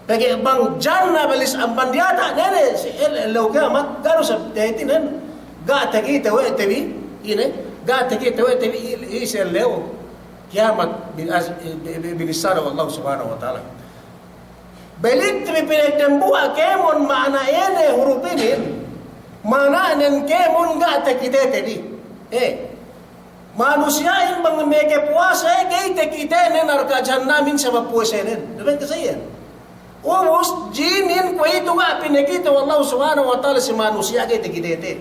Pegge' bang jannah bilis amban diyata' ne ne si el-, ellew kiyamat, ga' du sa hātinen, ga' takite we' te bi, ine, ga' takite we' te bi, i-, i-, si ellew kiyamat bil-, as-, bi-, bi-, binissara we' Allahu Subhanahu wa Ta'ala. Balik te bi pinagdambuwa' kēmon ma'ana ine hurup inin, ma'ananen kēmon ga' takite te bi. Eh, manusiya'in bang makapuwase, ga'i takite ne narka' jahannamin sabab puwasenen. Duma'in kasa'iyan. Ubus, jinin kuwe'itu ga' pinakite we' Allahu Subhanahu wa Ta'ala si manusiya' ga'i takite te.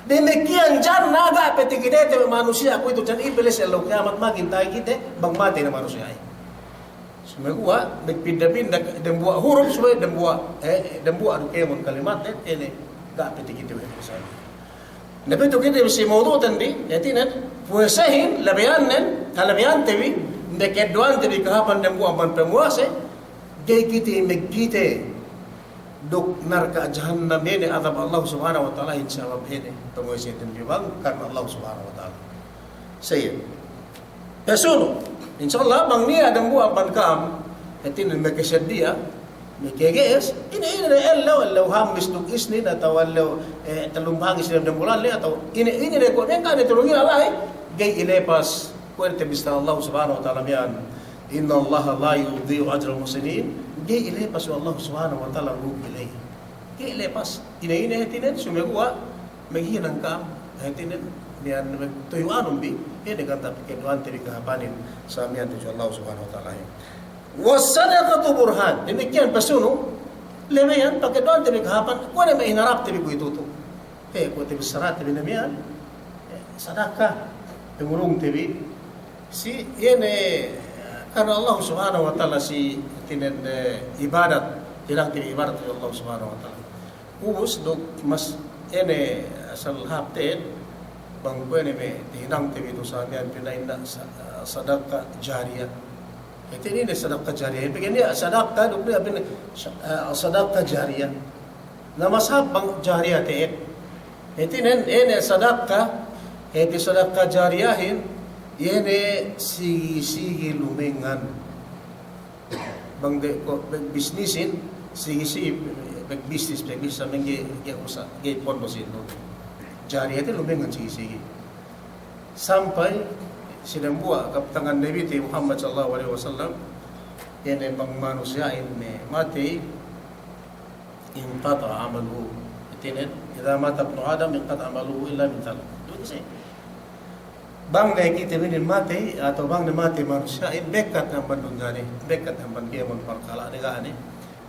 Damikkiyan jannah ga' pe takite te we' manusiya' kuwe'itu, jannah iye pe la'i si ellew kiyamat magin takite bang matey ne manusiya'in. Sumeguwa' magpinda-pinda dambuwa' hurup, subey dambuwa', eh, dambuwa' du kēmon kalimatnen, ine, ga' pe takite we' te bi. Na pitu kite bi si mawdu'ten bi, hātinen, puwasehin, labeyannen, kalabeyante bi, makaeddo'ante bi kahāpan dambuwa' amban pamuwase, ga'i kite magkite duk narka' jahannam, ine, adab Allah Subhanahu wa Ta'alahin sabab ine, pamuwaseten bi bang karna Allah Subhanahu wa Ta'ala. Sa'i. Pasunu', insya Allah, bang niya' dambuwa' amban ka'am, hātinen makasaddiya, makage'es, ine, ine ne ellew, ellew Hamis duk Isnin, atawa ellew, eh, tellum bahang si dem bulan le, atawa ine, ine ne kuwe' ne, engka' ne tulungin la'i, ga'i ilepas, kuwe' te bissā Allah Subhanahu wa Ta'ala miya'an, "Innallaha la yudhi'u ajral muhsinin," ga'i ilepas we' Allah Subhanahu wa Ta'ala rugi la'i. Ga'i lepas. Ine-ine hātinen, sumeguwa' maghinang ka'am, hātinen, miya'an tuyu'anun bi, ine ganta' pakaeddo'ante bi kahāpanin, sa miya'an tudju Allah Subhanahu wa Ta'ala. Was sadaqatu burhan, damikkiyan pasunu', labeyan pakaeddo'ante bi kahāpan, kuwe' ne me' hinarapte bi kuwe'itu tu. Eh, kuwe' te bi sarate bi ne miya'an, eh, sadaka, pangurungte bi, si, iye ne, karna Allah Subhanahu wa Ta'ala si, hātinen, eh, ibadat, hinangte bi ibadat tudju Allah Subhanahu wa Ta'ala. Ubus duk mas ine asal hāp te'ed, bang kuwe' ne me' tahinangte bi tu sa miya'an pina'inna sa-, sadaka jariya. Hātinen ine sadaka jariya. Pegge' niya' sadaka duk niya' pa'inne sa-, eh, sadaka jariya. Na mas hāp bang jariya te'ed. Hātinen, ine sadaka, hāti sadaka jariyahin, ine sigi-sigi lumengngan. Bang de ko' pagbisnisin, sigi-sigi pagbisnis, pagbisnis, sampay ga'i, ga'i usa', ga'i pondosin, no. Jariya hāti lumengngan sigi-sigi. Sampay si dambuwa' kabtangan Nabite Muhammad sallallahu alaihi wasallam, ine bang manusiya'in ne matey, inqata'a amaluhu. Hātinen, idza mata ibnu Adam inqata'a amaluhu illa min thalath. Duwe kite. Bang ne kite bi inin matey, atawa bang ne matey manusiya'in, bekkat amban dunya ne, bekkat amban kēmon parkala' ne ga' ne.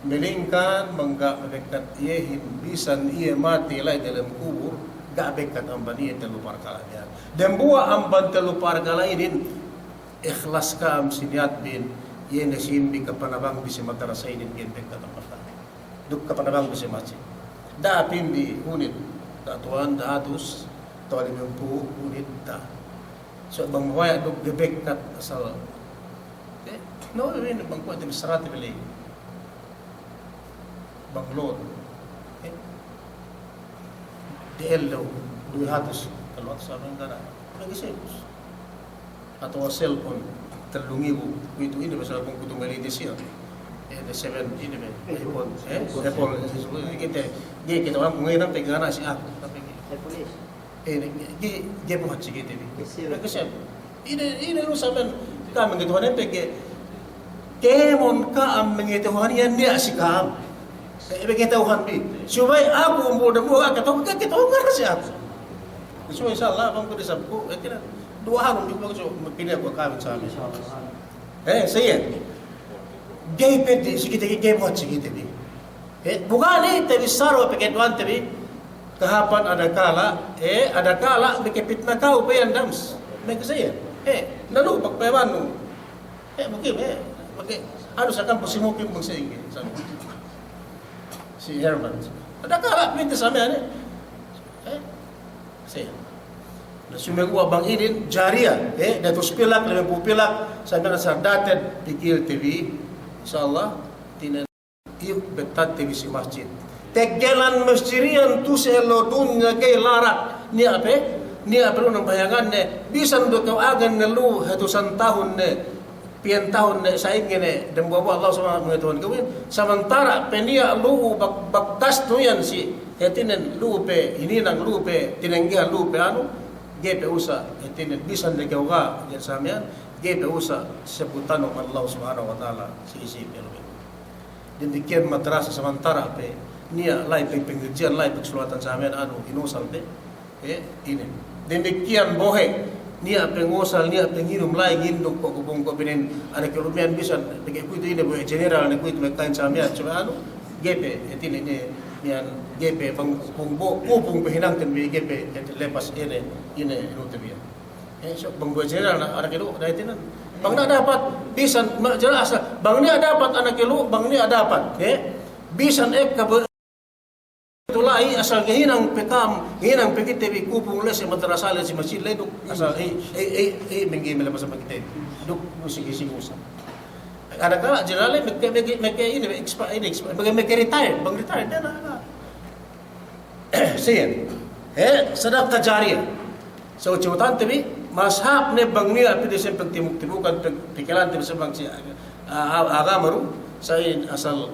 Melingkan bang ga' bekkat iyehin, bisan iye matey la'i dalem kubul, ga' bekkat amban iye tellu parkala' miya'an. Dambuwa' amban tellu parkala' inin, ikhlas ka'am si niyatbin, iye ne sīnbi kapanabangbi si madrasa inin, iye bekkat amban ka'am. Duk kapanabangbi si masjid. Da'a pī bi hunit, da'a tuwan, da'a hatus, atawa limempū' hunit, da'a. So, bang mabaya' duk ga'i bekkat asal. Eh, no, inin bang kuwe' te bi sarate bi ley. Bang load. Eh, D L daw, duwe hatus, tellu hatus amban ga' ne. Lagi' serius. Atawa cellphone, tellu ngibu. Kuwe'itu ine be cellphone kuwe'itu me' latest iyan. Eh, the seven, ine be, iPhone, eh, Apple, eh, kite, ga'i kite, orang ngahinang pe ga' ne si aku. Tapi, eh, ga'i, ga'i buhat si kite bi. Kasi, ine, ine lu saben, ka'am mangata'uhan pegge', kēmon ka'am mangata'uhan iyan niya' si ka'am. Eh, pegge' kata'uhan bi. Subey aku umbul dambuwa' kata'uhan, kata'uhan ga' ne si aku. So, insya Allah, bang ku di sabku, eh, kina, duwe hālun bi, bang, so, makine aku kawin sa miya'an. Eh, siye. Ga'i peddi' si kite, ga'i buhat si kite bi. Eh, bu ga' ne te bi saru pegge' duwante bi, kahāpan adakala', eh, adakala', makapitna ka'u pe iyan dams. Makasiye. Eh, lalu, pagpayamanu. Eh, mukim, eh, pegge', anu sa kampus si mukim bang sa'ingge, sa. Si Herman. Adakala' pinta sa miya'an, eh. Eh, siye. Na sumeguwa' bang inin jariya, eh, datus pilak, limempū' pilak, sa miya'an asal dated, pikilte bi, insya Allah, hātinen, iyu' bettadte bi si masjid. Teggelan masjid iyan tu'u si ellew dunya ga'i larak, niya' pe, niya' pe lu nambahayanganne, bisan du kew agen ne lu hatusan tahun ne, piyen tahun ne, sa'ingge ne, dambuwa'-buwa' Allah Subhanahu wa Ta'ala gawin, samantara' pe niya' lu'u bak-, bakkas tu iyan si, hātinen lu'u pe hininang, lu'u pe tinenggehan, lu'u pe anu, ga'i pe usa', hātinen bisan ne kew ga', ga'i sa miya'an, ga'i pe usa' sebutan Allah Subhanahu wa Ta'ala, si isi pe lu'u. Damikkiyan madrasa samantara' pe, niya' la'i pe pangadji'an, la'i pe sulatan sa miya'an anu, inusal pe. Eh, ine. Damikkiyan bohe', niya' pangusal, niya' panginum, la'i nginduk ko' kupung ko' binen, ane ke lu miya'an bisan, pegge' kuwe'itu ine bohe' general ne kuwe'itu me' ka'in sa miya'an, subey anu, ga'i pe, hātinen ine, miya'an, ga'i pe bang kupung bo-, kupung pe hinangten bi ga'i pe, hāti lepas ine, ine, inute miya'an. Eh, so, bang bohe' general na, ane ke lu, na hātinen. Bang niya' dapat, bisan, ma-, jelas, bang niya' dapat, ane ke lu, bang niya' dapat, eh, bisan ekka bo-, tu la'i asal ga'i hinang pe ka'am, ga'i hinang pe kite bi kupung le si madrasa le si masjid le duk asal, eh, eh, eh, eh, mengge mele masa pe kite duk musik isi musa. Adakala' general le meke, meke, meke ine, expa-, ine, expa-, meke, meke retire, bang retire, de na, na. Siye. Eh, sadaka jariya. So, cewatante bi, mas hāp ne bang niya' pe de sempet timuk-timukan pe-, pikelante bi sempet si, a-, a-, agama du, sa in asal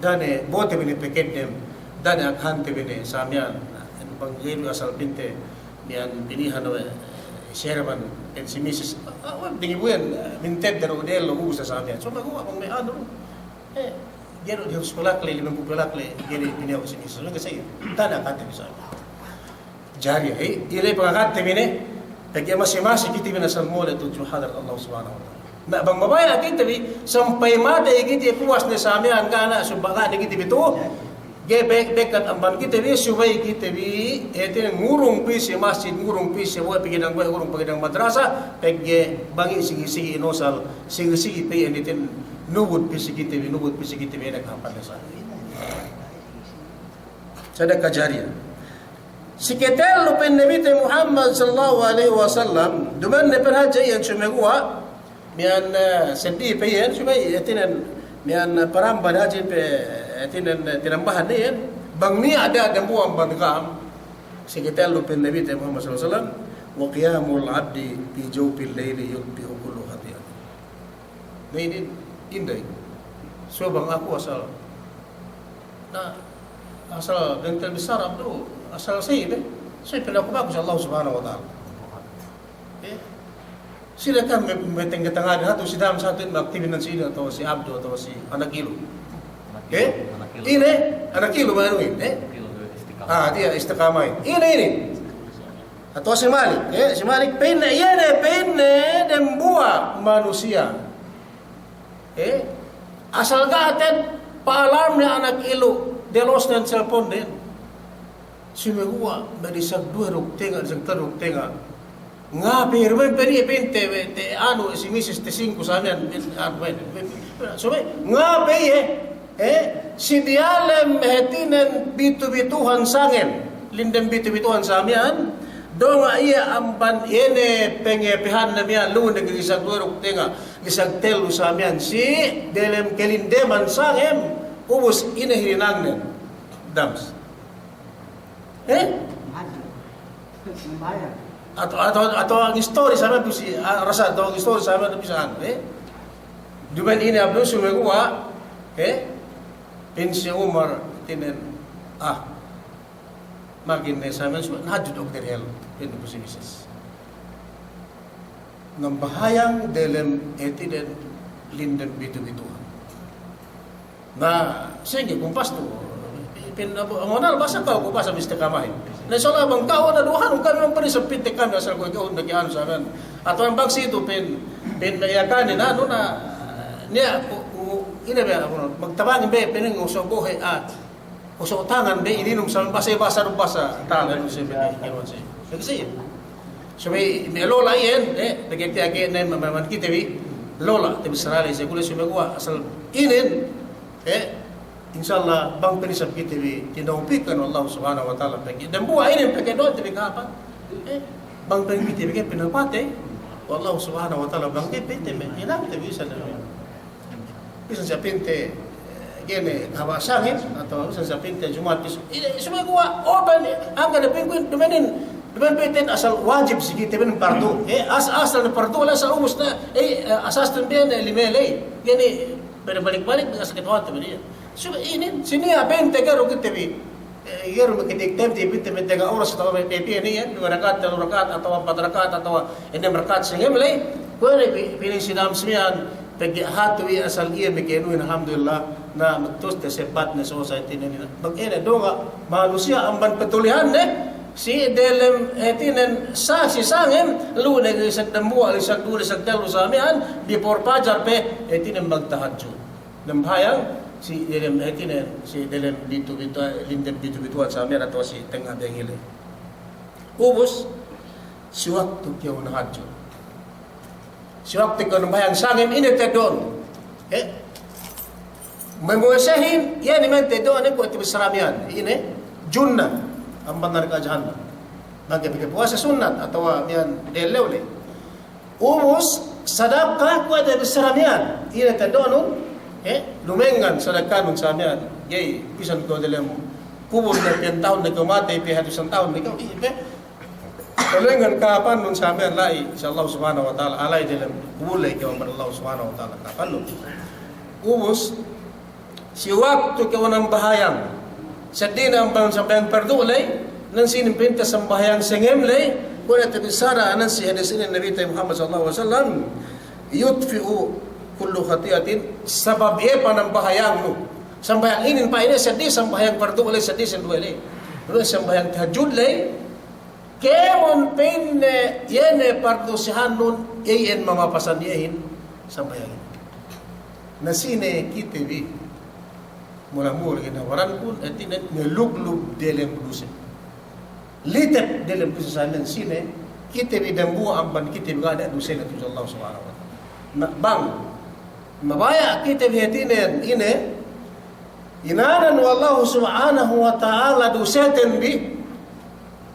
Da'a ne bo'ote bi ne pekeddem, da'a ne akhante bi ne sa miya'an, bang ga'i du asal pinte miya'an pinihan we' chairman, pa'in si misis, ah, we' dingi buwen, minted daru de lo usa sa miya'an. So, maguwa' bang me' anu, eh, ga'i du dihus pelak le, limempū' pelak le, ga'i du pinihan we' si misis. So, ga'i sa iyan, da'a ne akhante bi sa miya'an. Jariya, eh, iye le pangakatte bi ne, pegge' masi-masi kite bi ne asal mole' tudju hadarat Allah Subhanahu wa Ta'ala. Na bang mabaya' kite bi, sampay matey kite puwas ne sa miya'an ga' ne, subey ga' ne kite bi tu'u, ga'i be-, bekkat amban kite bi, subey kite bi, eh, hātinen ngurung pī si masjid, ngurung pī si bohe', paghinang bohe', ngurung paghinang madrasa, pegge' bang iye sigi-sigi inusal, sigi-sigi pī, eh, hātinen nubut pī si kite bi, nubut pī si kite bi, ine kahāpan ne sa. Sadaka jariya. Siketellu pa'in Nabite Muhammad sallallahu alaihi wasallam, duma'in ne pa'in hadja iyan sumeguwa', miya'an, eh, seddi pe iyan, subey, eh, hātinen, miya'an, eh, paramban hadja pe, eh, hātinen, eh, tinambahan iyan, bang niya' da'a dambuwa' amban ka'am, Sigi tellu pa'in Nabite Muhammad sallallahu alaihi wasallam, "Wa qiyamul abdi fi jawfil layli yutfi'u kullu khati'ah." Na inin, inday. So bang aku asal, na asal bentel bissara du, asal sey be. So pinaku baku si Allah Subhanahu wa Ta'ala. Eh? Sila kan me-, me-, tengge-tengge hatu si dam satu in maktibin nan sila atawa si Abdu atawa si Anak Ilu. Eh? Anak Ilu. Ine? Anak Ilu baru in, eh? Anak Ilu, istiqamah. Ah, dia istiqamah in. Ine, ine? Atawa si Malik, eh? Si Malik pa'inne, iye ne pa'inne dembuwa' manusiya'. Eh? Asal ga' te'ed pa'alamne Anak Ilu, delosnen selponden. Sumeguwa' me' lisag duwe duk tenga', lisag tellu duk tenga'. Ngape iye, duma'in pe niya' pa'inte, te anu, si misis te singku samiyan, anu, we, we, we, so me', ngape iye, eh, si diyalem hātinen bitu-bituhan sangem, lindem bitu-bituhan samiyan, donga' iye amban iye ne pangapehanne miya'an, lu'u ne lisag duwe duk tenga', lisag tellu samiyan, si delem kalindeman sangem, ubus ine hininangnen. Dams. Eh? Atawa, atawa, atawa ngistori samiyan tu si, ah, rasa atawa ngistori samiyan tu si anu, eh? Duma'in ine Abdu, sumeguwa', eh? Pa'in si Umar, hātinen, ah, magin ne samiyan, sumeguwa' nahadjud aku diyalem, pa'in tu si misis. Nambahayang delem, hātinen, lindem bitu-bituhan. Na, sa'ingge kumpas tu. Pa'in Abu, Abu Nal, basa ka'u, ku basa misti kamahin. Na, insya Allah, bang ka'u na duhan, kami memang pa'in isab pinte kami asal kuwe' ka'u na ki'anu samiyan. Atawa bang situ pa'in, pa'in na iyakanin, anu na, niya', ku, ku, ine be, Abu Nal, magtabangin be, pa'in nguso' bohe', ah, nguso' tangan be, ininum samiyan, basa, basa, basa, tangan, anu siye be, ki'anu siye. Pegge' siye. Subey me' lola' iyan, eh, pegge' tiya' ke ne ma-, ma-, man kite bi, lola', te bi sarale se kule subey guwa' asal inin, eh, insya Allah bang pa'in isab kite bi tinawpikan we' Allah Subhanahu wa Ta'ala pegge' dambuwa' inin pegge' do'te bi kahāpan, eh, bang pa'in kite bi ke pinapatey we' Allah Subhanahu wa Ta'ala bang ke pa'inte me' hinangte bi isab. Bisan sa pa'inte, eh, gene, kahaba' sangem, atawa bisan sa pa'inte Jumat, bis-, i-, subey guwa', open, hangkan ne pa'inku, duma'in, duma'in pa'inte asal wajib si kite, duma'in pardu. Eh, as-, asal ne pardu, asal ubus ne, eh, eh, asas ne lime ley. Gene, balik-balik, asal kite wajib dia. Subey inin, si niya' pa'inte ga'i du kite bi. Eh, iye du me' kitik tem, ti pinte me' tenga' oras atawa me' piye ne iyan, duwe rakaat, tellu rakaat, atawa ampat rakaat, atawa enem rakaat sangem ley, kuwe' ne pi-, pinin si dam samiyan, pegge' hatu iye asal iye me' kenuhin, alhamdulillah, na matuste sepat ne so sa itinen ina. Bang ine donga' manusiya' amban patulihanne, si delem hātinen sa si sangem, lu'u ne isab dambuwa', isab duwe, isab tellu samiyan, before pajar pe, hātinen magtahajjud. Nambahayang si delem, hātinen, si delem bitu-bitu, lindem bitu-bituhan samiyan atawa si tengnga' dengile. Ubus, si waktu kew nahajjud. Si waktu kew nambahayang sangem ine teddo'nu. Eh? Mamuwasahin, iye ne miya'an teddo'nu kuwe' te bissara miya'an. Ine, junna, amban narka' jahannam. Bang ke pegge' puwasa sunnat atawa miya'an dellew le. Ubus, sadaka kuwe' te bissara miya'an. Ine teddo'nun, eh, lumengngan sadakanun samiyan. Ga'i, bisan kew delem kubul ne, piyen tahun ne kew matey, piye hatusan tahun ne kew, iye pe. Lumengngan kahāpannun samiyan la'i, si Allah Subhanahu wa Ta'ala, la'i delem kubul la'i kew amban Allah Subhanahu wa Ta'ala kahāpannun. Ubus, si waktu kew nambahayang, seddili amban sambahayang pardu' ley, nan sinin pa'inte sambahayang sangem ley, kuwe' ne te bissara nan si hadis inin Nabite Muhammad sallallahu alaihi wasallam, yutfi'u kullu khati'atin, sabab iye panambahayangnu. Sambahayang inin pa'inte seddili sambahayang pardu' ley, seddili sinduwe ley. Terus sambahayang tahajjud ley, kēmon pa'inne iye ne pardusahannun, iyan mamapasan iyehin sambahayangin. Na sine kite bi, mula-mula ine warankun, hātinen maluglub delem duse. Litep delem duse samiyan sine, kite bi dambuwa' amban kite bi ga' ne dusene tudju Allah Subhanahu wa Ta'ala. Na bang mabaya' kite bi hātinen ine, inanan we' Allah Subhanahu wa Ta'ala duseten bi,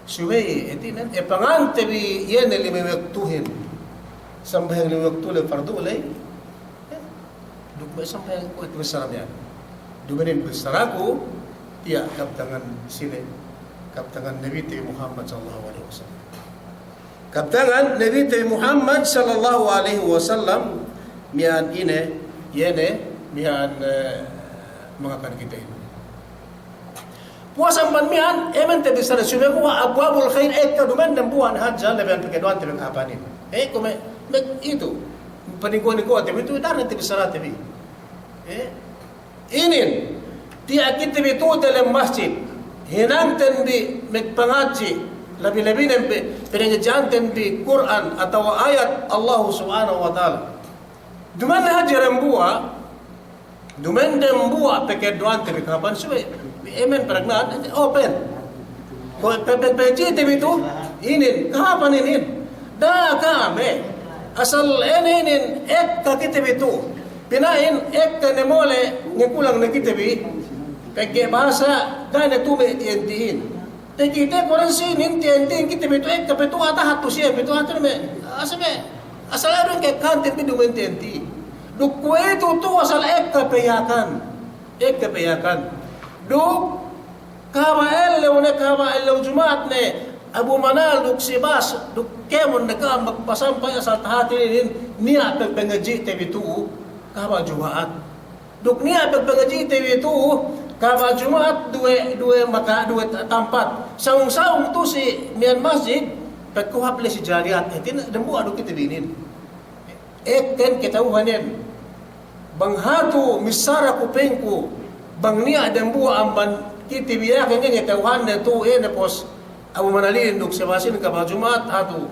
subey hātinen, epangante bi iye ne lime waktuhin. Sambahayang lime waktu le pardu' ley. Duk me' sambahayang kuwe' te bissara miya'an. Duma'in bissaraku, tiya' kabtangan sine. Kabtangan Nabite bi Muhammad sallallahu alaihi wasallam. Kabtangan Nabite bi Muhammad sallallahu alaihi wasallam, miya'an ine, iye ne, miya'an, eh, mangakan kite inin. Puwas amban miya'an, emen te bissara, sumeguwa' abwabul khair, ekka duma'in dambuwa' ne hadja, labi ne pegge' duwa'ante bi kahāpanin. Eh, kuwe' me', me' itu, paniguwa'-niguwa'te bi itu, daran te bissarate bi. Eh, inin, tiya' kite bi tu'u diyalem masjid, hinangten bi magpangadji', labi-labinen bi, pangadji'anten bi Kur'an atawa ayat Allah Subhanahu wa Ta'ala. Duma'in hadja dambuwa', duma'in dambuwa' pegge' duwa'ante bi kahāpan subey, emen peragna'an, open. Ko' pe-, pe-, pangadji'te bi tu'u, inin, kahāpan inin. Da'a ka'am, asal inin, inin, ekka kite bi tu'u. Pina'in, ekka ne mole', ngakulang ne kite bi. Pegge' bahasa, ga' ne tu'u me' T N T-hin. Takite kuwe' sinin T N T-hin kite bi tu'u, ekka pe tu'u, atahat tu'u siye bi tu'u, hatu me', asal me', asal ēdun ke kantin bi duma'in T N T. Duk kuwe'itu tu'u asal ekka pe Yakan. Ekka pe Yakan. Duk kahaba' ellew ne, kahaba' ellew Juma'at ne, Abu Manal duk si Bas, duk kēmon ne ka'am magpasampay asal tahatin inin, niya' pe pangadji'te bi tu'u, kahaba' Juma'at. Duk niya' pe pangadji'te bi tu'u, kahaba' Juma'at duwe, duwe maka, duwe ta-, tampat. Saung-saung tu'u si miya'an masjid, pagkuhap le si jaliyat, hātinen dambuwa' du kite bi inin. Ekka kata'uhanen. Bang hatu missara ku pa'inku, bang niya' dambuwa' amban kite bi Yakan, kata'uhanne tu'u, ine pos Abu Manalin duk si Basin kahaba' Juma'at, hatu.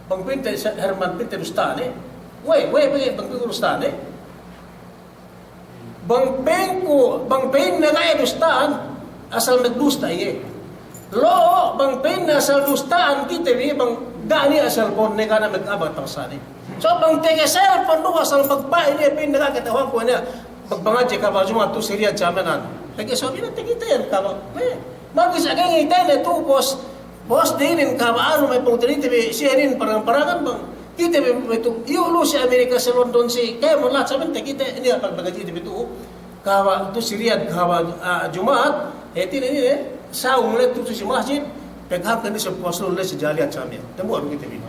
Bang pa'inte si Herman pa'inte dusta'an, eh. We', we', we', bang pa'inku dusta'an, eh. Bang pa'inku, bang pa'inne ga'i dusta'an, asal magdusta iye. Lo', bang pa'inne asal dusta'an kite bi, bang ga' niya' cellphone ne, ga' ne magabang taksane. So, bang tege cellphone du asal magpa'in iye, pa'inne ga'i kata'uhanku ne, magpangadji' kahaba' Juma'at tu'u si Riyad samiyan. Tege so, bina tege te iyan kahaba'. Eh, magis age ngite ne tu'u pos, pos dinin kahaba' anu me' pungtina'ite bi, siye inin parang-parangan bang. Kite bi, bi tu'u, iyu' lu si Amerika, si London, si kēmon lahat samiyan, takite, inin pagpangadji'te bi tu'u. Kahaba' tu'u si Riyad, kahaba', ah, Juma'at, hātinen inin, eh, saung le tu'u si masjid, pegge' hangkan inin si puwas lu le si jaliyat samiyan. Dambuwa' du kite bi.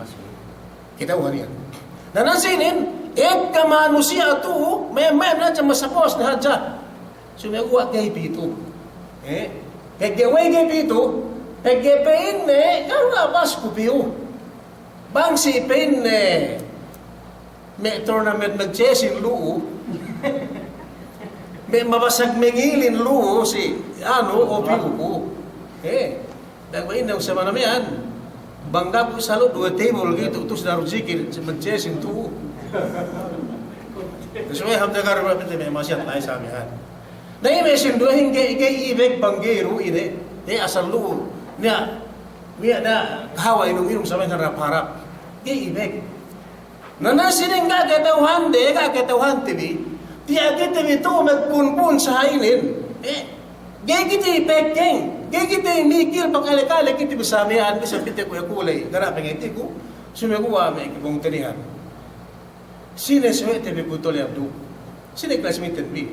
Kata'uhan iyan. Na, na sinin, ekka manusiya' tu'u, me', me' na hadja masapos ne hadja. Sumeguwa' ga'i pitu. Eh, pegge' we' ga'i pitu, pegge' pa'inne, ga' ne bas ku piyu. Bang si pa'inne, me' tournament magchessing lu'u, me' mabasag mangilin lu'u si, anu, o piyu ku. Eh, bang pa'inne, usaba na miya'an, bang dapu' salu duwe table gitu, terus daru zikir, magchessing tu'u. Terus we' ham dagar, me' ma'asiyat la'i sa miya'an. Na, iye me' sinduwehin ga'i, ga'i ibeg bang ga'i du ine, eh, asal lu'u. Niya', niya' da kahawa inum-inum samiyan harap-harap. Ga'i ibeg. Na, na sinin ga' kata'uhande, ga' kata'uhante bi. Tiya' kite bi tu'u magpunpun sahaynen. Eh, ga'i kite pekeng, ga'i kite mikil pakale-kale kite bi samiyan, bisan kite kuwe' kule', ga' ne pengetiku, sumeguwa' me' kibong tenihan. Sine suwe' te bi Kuto le Abdu. Sine classmate bi.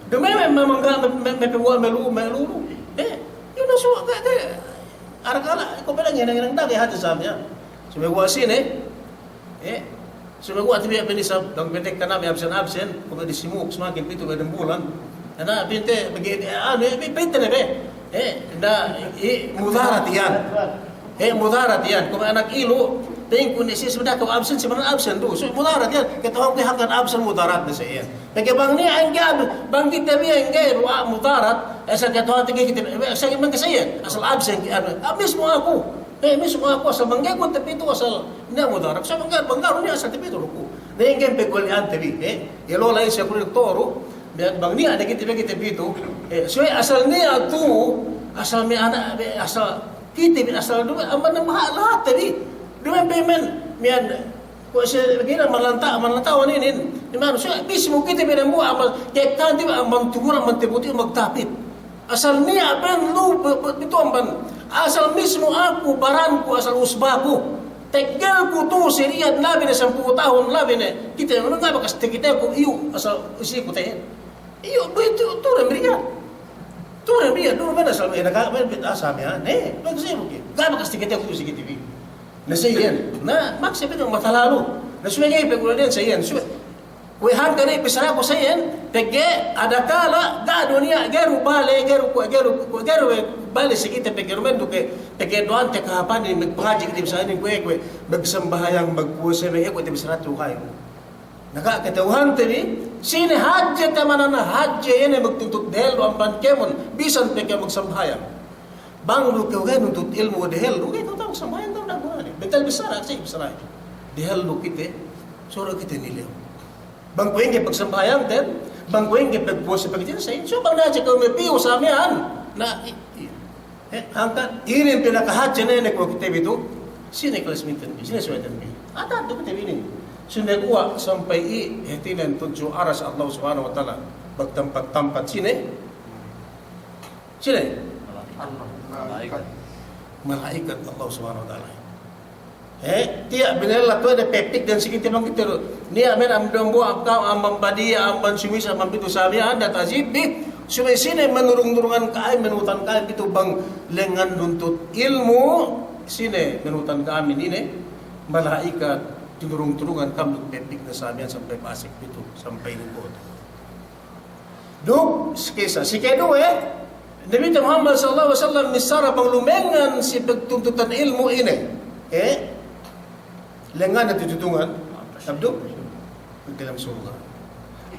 Duma'in me' mamangga' me', me', me' paguwa' me' lu'u, me' lu'u. Eh, iyu' ne suwe' ke, ke, arakala', ko' pelang hinang-hinang dage hati samiyan. Sumeguwa' sine, eh, sumeguwa' te bi pe nisab, dang petek kana' me' absen-absen, ko' me' disimuk, semakin pitu me' dambulan. Kana' pinte, bagi, eh, anu, eh, pinte ne be. Eh, na, i, mudarat iyan. Eh, mudarat iyan. Ko' me' anak ilu', pa'inku ne siye sudah ko' absen, siye absen du. So, mudarat iyan. Kata'uhanku hangkan absen mudarat ne siye iyan. Pegge' bang niya' engge' absen, bang kite bi engge' du, ah, mudarat, eh, asal kata'uhante kite, eh, asal bang kite siye, asal absen, eh, mismu aku. Eh, mismu aku, asal bang ga'i ku tapitu, asal niya' mudarat. So, bang ga'i, bang ga'i niya' asal tapitu lu'uku. Na, engge' pegge' li'ante bi, eh. Iye lo' la'i siye kuwe' doktoru, bang niya' ne kite bi, kite pitu, eh, so, asal niya' tu'u, asal me' ana', eh, asal kite bi, asal du, amban ne maha' lahatte bi. Duma'in pe men, miya'an, kuwe' siye, gina malanta', malanta' wan inin, imanu, so, mismu kite bi dambuwa' amban, kekante bi amban tugura, amban tabuti, magtapit. Asal niya' ben lu, be-, be-, betu amban. Asal mismu aku, baranku, asal usbaku. Teggelku tu'u si Riyad labi ne sampū' tahun labi ne. Kite, manu ga' bakas takiteku, iyu', asal isiku te. Iyu', be itu, tu'u dem Riyad. Duru biya', duru mena asal, eh, naka-, mena bit asal ya, ne, magsibuk ya. Ga' bakas tikite kutu si kite bi. Na sa iyan, na, maksud itu mata lalu. Na subey ga'i pegulanen sa iyan, subey. Kuwe' hangkan ne bissaraku sa iyan, pegge' adakala, ga' du niya', ga'i du bale, ga'i du, ga'i du, ga'i du bale si kite pegge' du mendu ke, pegge' duwante kahāpanin, magpangadji' kite bissarahin kuwe', kuwe', magsambahayang, magpuwase, me' kuwe' te bissarate kayu. Na ga' kata'uhante bi, sine hadje tamanana hadje ine magtuntut dehellu amban kēmon, bisan pe kew magsambahayang. Bang du kew ga'i nuntut ilmu' dehellu, ga'i kew ta'u magsambahayang, ta'u da'a gunane. Bentel bissara, si bissara. Dehellu kite, soro kite nilew. Bang kuwe' ingge pagsambahayangten, bang kuwe' ingge pagpuwase pagkite sa, so bang hadje kew me' piyu sa miya'an. Na, i-, i-, Eh, hangkan, inin pinakahadje ne, ne kuwe' kite bi tu, sine kelas minten bi, sine suweten bi. Ata'u tu kite bi inin. Sumeguwa' sampay i, hātinen tudju aras Allah Subhanahu wa Ta'ala. Magtampat-tampat sine? Sine? Malaikat. Malaikat Allah Subhanahu wa Ta'ala. Eh, tiya' binella tuwe' de pepik dan si kite bang kite du. Niya' men am dambuwa' am kam, amban badiya', amban sumis, amban pitu sabiya', anda tajib bi. Subey sine manurung-nurungan ka'am, manutan ka'am pitu bang lengan nuntut ilmu', sine manutan ka'am inin, malaikat, tinurung-turungan kam duk pepik na sabiya' sampay pasek pitu, sampay lingkod. Duk, si kisa, si keduwe, Nabi Muhammad sallallahu alaihi wasallam missara bang lumengngan si pagtuntutan ilmu' ine. Eh? Lengngan na tututungan. Abdu? Pagdalem surga'.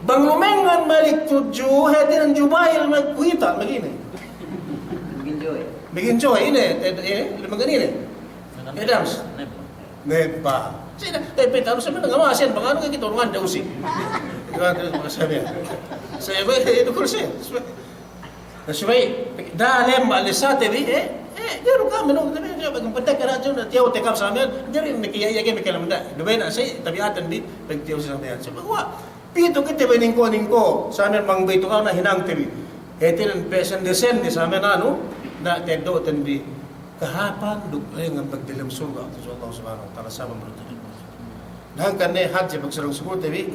Bang lumengngan malik tudju, hātinen Jubail magkuhita', magine. Maginjoy. Maginjoy, ine, eh, eh, lumengngan ine. Adams. Nebba. Sine, eh, pita, harus sebenarnya nggak masih, bang, anu, kita orang ada usi. Sabi, sabi, itu kursi. Na subey, dalem ba'lisate bi, eh, eh, ga'i du kami, no, tabi', tabi', bang pentek kena jun, tiyaw tekam samen, jadi miki, ya, ya, miki lamda. Duma'in na, si, tabi'atan bi, pagtiyaw si samen. Subey, wa, pitu kite bi ningko'-ningko', samen bang baytu kana hinangte bi. Hātinen pe sende-sende samen anu, na teddo'ten bi kahāpan duk lengngan pagdalem surga' tudju Allah Subhanahu wa Ta'ala sabab manuntut ilmu'. Na hangkan ne hadje pagsarang-sukulte bi,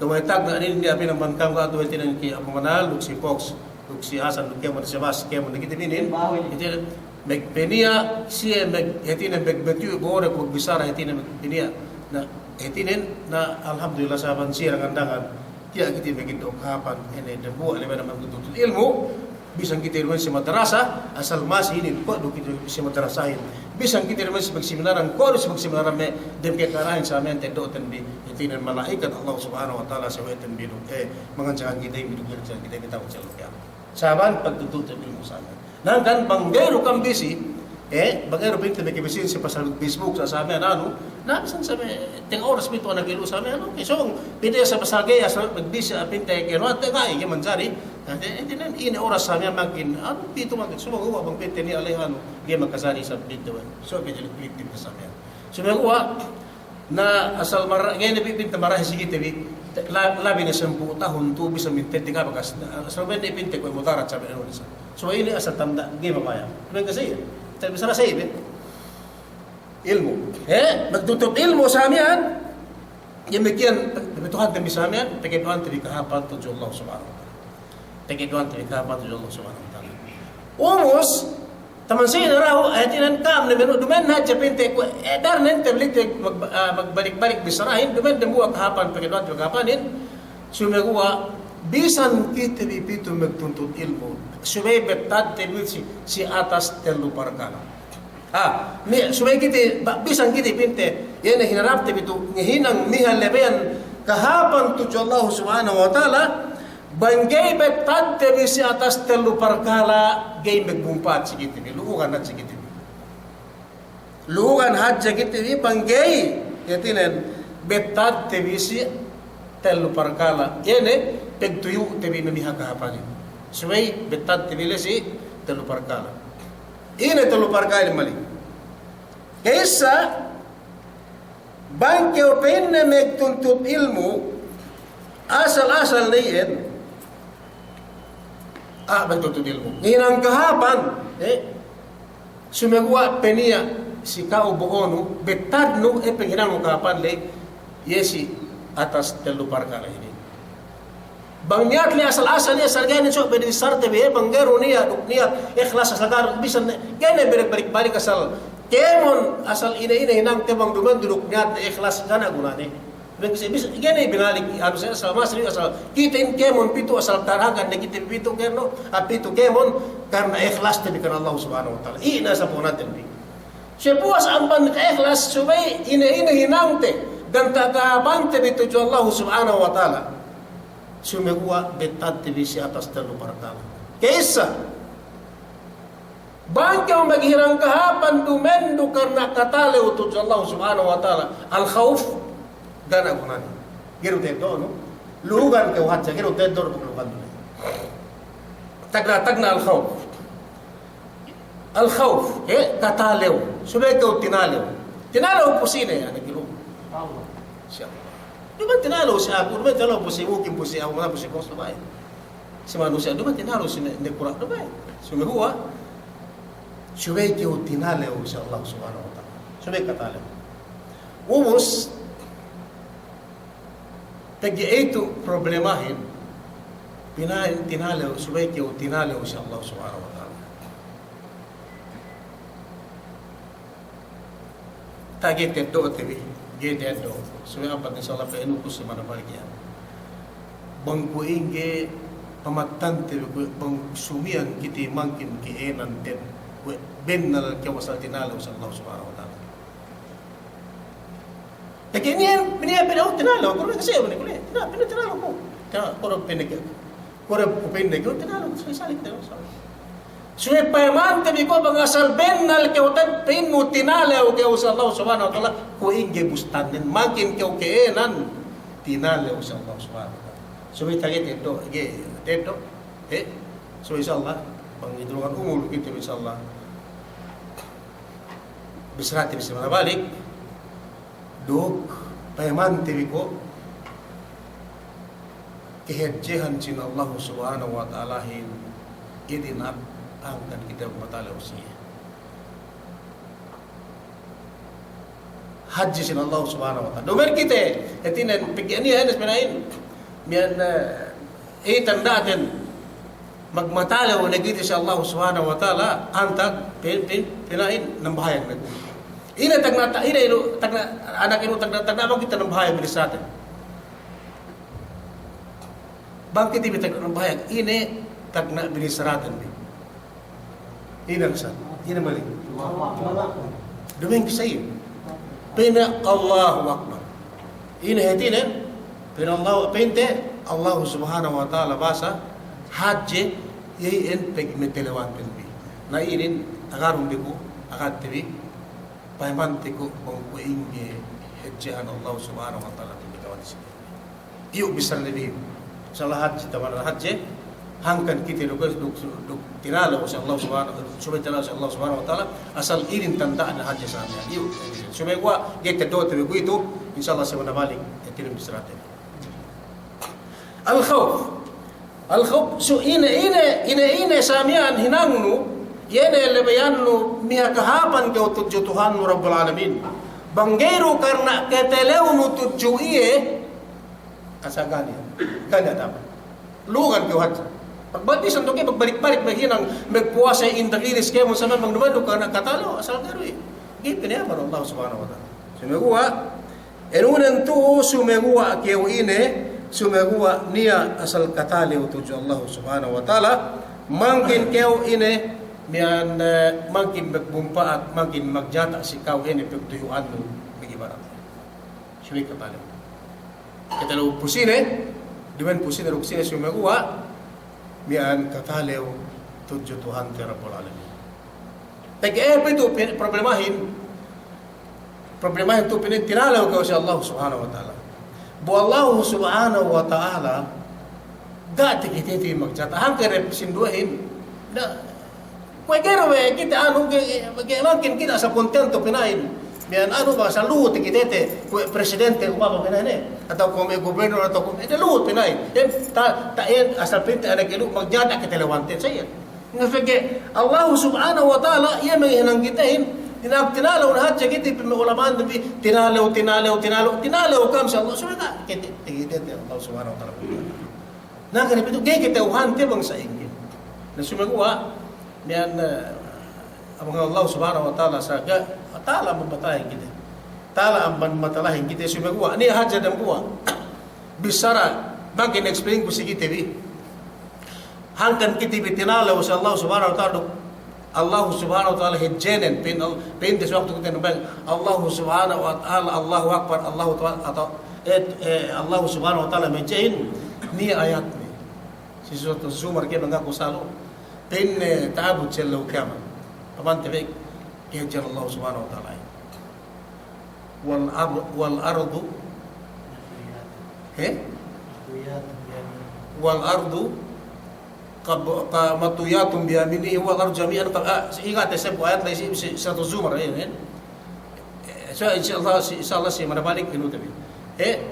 kawetag na inin di apin amban kam ga' tu hātinen ki Abu Manal, duk si Fox, duk si Hasan, duk kēmon si Bas, kēmon duk kite bi inin. Hātinen, magpeniya', siye mag-, hātinen magmatiyu' gore' ku magbissara hātinen magpeniya'. Na, hātinen, na, alhamdulillah saban siye rangan-dangan. Tiya' kite mageddo' kahāpan, ine, dambuwa' lebe na magtuntut ilmu', bisan kite duma'in si madrasa, asal masi inin, kuwe' du kite si madrasahin. Bisan kite duma'in si magseminaran, kuwe' du si magseminaran me', dem ke karahin samen teddo'ten bi, hātinen malaikat Allah Subhanahu wa Ta'ala sawe'ten bi du, eh, manganjakan kite bi du, manganjakan kite bi du, Saban pagtuntut ilmu' samen. Na hangkan bang ga'i du kam bisi, eh, bang ga'i du pinte makabisihin si pasal Facebook sa samen anu, na bisan samen tengnga' oras pitu anak ilu' samen anu, ke sōng pinte sa pasal ga'i asal magbisi pinte ke nuwat ga'i ga'i manjari, na, eh, ine oras samen makin, anu, pitu makin, sōng bang pinte niya' le anu, ga'i makajari sa pinte we'. So, ga'i jadi pinte samen. Sumeguwa', na asal mara-, ga'i ne bi pinte marahi si kite bi, la-, labi ne sampū' tahun tu'u bisan mintedde ga' bakas, na asal ga'i ne pinte kuwe' mudarat sabi ne sa. So inin asal tanda' ga'i mabaya'. Kuwe' kasi, tabi' sa iye be. Ilmu'. Eh, magtuntut ilmu' sa miya'an, damikiyan, pagtuhanten bi sa miya'an, pagtuhanten bi kahāpan tudju Allah Subhanahu wa Ta'ala. Pagtuhanten bi kahāpan tudju Allah Subhanahu wa Ta'ala. Ubus, Taman sine dahu', hātinen ka'am ne menu, duma'in hadja pinte kuwe', eh, dar ne inte balik, mag-, ah, magbalik-balik bissarahin, duma'in dambuwa' kahāpan, pagduwante kahāpanin, sumeguwa' bisan kite bi pitu magtuntut ilmu', subey bettadte bi si, si atas tellu parkala'. Ah, mi-, subey kite, ba-, bisan kite pinte, iye ne hinarapte bi tu, ngahinang miha lebeyan kahāpan tudju Allah Subhanahu wa Ta'ala, Bang ga'i bettadte bi si atas tellu parkala', ga'i magmumpa'at si kite bi, lu'ugan hadja si kite bi. Lu'ugan hadja si kite bi, bang ga'i, hātinen, bettadte bi si tellu parkala'. Iye ne, pagtuyu'te bi mamiha kahāpanin. Subey bettadte bi le si tellu parkala'. Ine tellu parkala' inin mali. Ka'issa, Bang kew pa'inne magtuntut ilmu', asal-asal ne iyan, ah, magtuntut ilmu'. Ngahinang kahāpan, eh, sumeguwa' peniya' si ka'u bo'onu, bettadnu, eh, panghinangnu kahāpan le, iye si atas tellu parkala' inin. Bang niyat le asal-asal iye asal ga'i ne so' benissarte bi, bang ga'i du niyat, duk niyat ikhlas asal ga'i du bisan ne, ga'i ne balik-balik asal kēmon asal ine-ine hinangte bang duma'in du duk niyat ikhlas ga' ne gunane. Bang si bis-, ga'i ne binalik, anu sa asal masri asal kite in kēmon pitu asal taragan ne kite pitu kēmon, a pitu kēmon karna ikhlaste bi karna Allah Subhanahu wa Ta'ala. Ine sa punaten bi. Siye puwas amban kaikhlas subey ine-ine hinangte, ganta' kahāpante bi tudju Allah Subhanahu wa Ta'ala. Sumeguwa' bettadte bi si atas tellu parkala'. Ka'issa, bang kew maghinang kahāpan duma'in du karna' katalew tudju Allah Subhanahu wa Ta'ala. Al-khawf, ga' ne gunane. Ga'i du ta'eddo', no? Luhugan kew hadja, ga'i du ta'eddo' du luhugan. Tagna', tagna' al-khawf. Al-khawf, eh, katalew. Subey kew tinalew. Tinalew pu sine, ane kilu. Allah. Si Allah. Duma'in tinalew si aku, duma'in tinalew pu si Mukim, pu si aku, mana pu si kos, duma'in. Si manusiya', duma'in tinalew si ne-, nakura', duma'in. Sumeguwa', subey kew tinalew si Allah Subhanahu wa Ta'ala. Subey katalew. Ubus, pegge' itu problemahin, pina'in tinalew, subey kew tinalew si Allah Subhanahu wa Ta'ala. Ta'a ga'i ta'eddo'te bi, ga'i ta'eddo'. Subey amban insya Allah pa'inun ku si mana balik iyan. Bang kuwe' ingge pamattante bi kuwe' bang sumiyan kite mangkin ka'ēnanten, kuwe' bennal kew asal tinalew si Allah Subhanahu wa Ta'ala. Pegge' niya', niya' pa'in, "Oh, tinalew ku, kuwe' kase' mene kule', tina-, pa'in tinalew ku." Tina-, kuwe' pa'in ke, kuwe' ku pa'in ke, "Oh, tinalew ku, sali-sali tinalew." Subey payamante bi kuwe' bang asal bennal kew tad pa'innu tinalew kew si Allah Subhanahu wa Ta'ala, kuwe' ingge bustannen, mangkin kew ka'ēnan, tinalew si Allah Subhanahu wa Ta'ala. Subey ta'a ga'i ta'eddo', ga'i ta'eddo', eh, subey insya Allah, bang idulungan umul kite insya Allah. Bissarate bi si mana balik, duk payamante bi ko' kahadjehan sin Allah Subhanahu wa Ta'alahin, idin hangkan kite matalew siye. Hadje sin Allah Subhanahu wa Ta'ala. Duma'in kite, hātinen, pegge' niya' henes pina'in, miya'an, eh, iye tanda'ten, magmatalew ne kite si Allah Subhanahu wa Ta'ala, antag pin-, pin-, pina'in nambahayang ne. Ine tagna', ine ilu, tagna', anak ilu tagna', tagna' bang kite nambahayang binissaraten. Bang kite bi tagna' nambahayang, ine tagna' binissaraten bi. Ine sa, ine mali. Duma'in kissa iye. Pa'inne Allahu Akbar. Ine hātinen, pa'in Allah, pa'inte, Allah Subhanahu wa Ta'ala bahasa hadje, iye iyan pegge' matalewanten bi. Na inin, agarun bi ku, agatte bi, payamante ku bang kuwe' ingge hadjehan Allah Subhanahu wa Ta'ala tu bi kawan si. Iyu' bissarate bi. Insya Allah hadje, taman hadje, hangkan kite duk, duk, duk tinalew si Allah Subhanahu, subey tinalew si Allah Subhanahu wa Ta'ala, asal inin tanda'an hadje sa miya'an. Iyu', subey kuwe' ga'i ta'eddo'te bi kuwe'itu, insya Allah si mana balik, hātinen bissarate. Al-khawf. Al-khawf, su ine, ine, ine, ine sa miya'an hinangnu, iye ne labeyannu, miya'an kahāpan kew tudju Tuhannu Rabbul Alamin. Bang ga'i du karna' katalewnu tudju iye, asal ga' niya', ga' niya' dapat. Lugan kew hadja. Pagbalisan tu ke, pagbalik-balik maghinang, magpuwasa, indagilis kew, musaman bang duma'in du karna' katalew, asal ga'i du iye. Ga'i pinayaman Allah Subhanahu wa Ta'ala. Sumeguwa', enunen tu'u sumeguwa' kew ine, sumeguwa' niya' asal katalew tudju Allah Subhanahu wa Ta'ala, mangkin kew ine, miya'an, eh, mangkin magmumpa'at, mangkin magjata' si ka'u ine pagtuyu'annu, magibarat. Subey katalew. Katalew pu sine, duma'in pu sine, duk sine sumeguwa', miya'an katalew tudju Tuhante Rabbul Alamin. Pegge' iye pitu pin-, problemahin, problemahin tu pinin tinalew kew si Allah Subhanahu wa Ta'ala. Bu Allah Subhanahu wa Ta'ala, ga' takitete magjata'. Hangkan ne sinduwehin, na, kuwe' ga'i du we' kite anu, ga'i, ga'i mangkin kite asal kontento pina'in. Miya'an anu bang asal lu'u takitete, kuwe' presidente, kuwe' apa pina'in, eh. Atawa kuwe' gubernur, atawa kuwe' lu'u pina'in. Iyan, ta-, ta-, iyan asal pinte anak ilu', magjata' katalewanten sa iyan. Nga pegge' Allah Subhanahu wa Ta'ala, iye mangahinang kitehin, tinalew, tinalew ne hadja kite, pa'in me' ulama'in bi, tinalew, tinalew, tinalew, tinalew kam si Allah, subey ga' kite, kite, kite, Allah Subhanahu wa Ta'ala. Na, kanipitu, ga'i kata'uhante bang sa'ingge. Na, sumeguwa' miya'an, eh, amban Allah Subhanahu wa Ta'ala, sa ga', Ta'ala amban matalahin kite. Ta'ala amban matalahin kite, sumeguwa'. Niya' hadja dambuwa' bissara, bang ine-explain ku si kite bi. Hangkan kite bi tinalew si Allah Subhanahu wa Ta'ala duk Allah Subhanahu wa Ta'ala hadjenen, pa'in Al-, pa'inte si waktu kite nambahayang, Allah Subhanahu wa Ta'ala, Allahu Akbar, Allahu Ta'ala, atawa, eh, eh, Allah Subhanahu wa Ta'ala mahadjehin, niya' ayatne. Si Surat Az-Zumar ke mangaku salu, pa'inne ta'abut si ellew kiyamat. Pamante bi, kahadjehan Allah Subhanahu wa Ta'ala. Wal ar-, wal ardu, he? Wal ardu qab-, qa-, matwiyatun biyaminihi wal ardu jami'an qab-, ah, ingat, eh, sabbu ayat la'i si, si, Surat Az-Zumar, eh, eh. Eh, so, insya Allah, si, insya Allah, si manabalik inu tabi. Eh?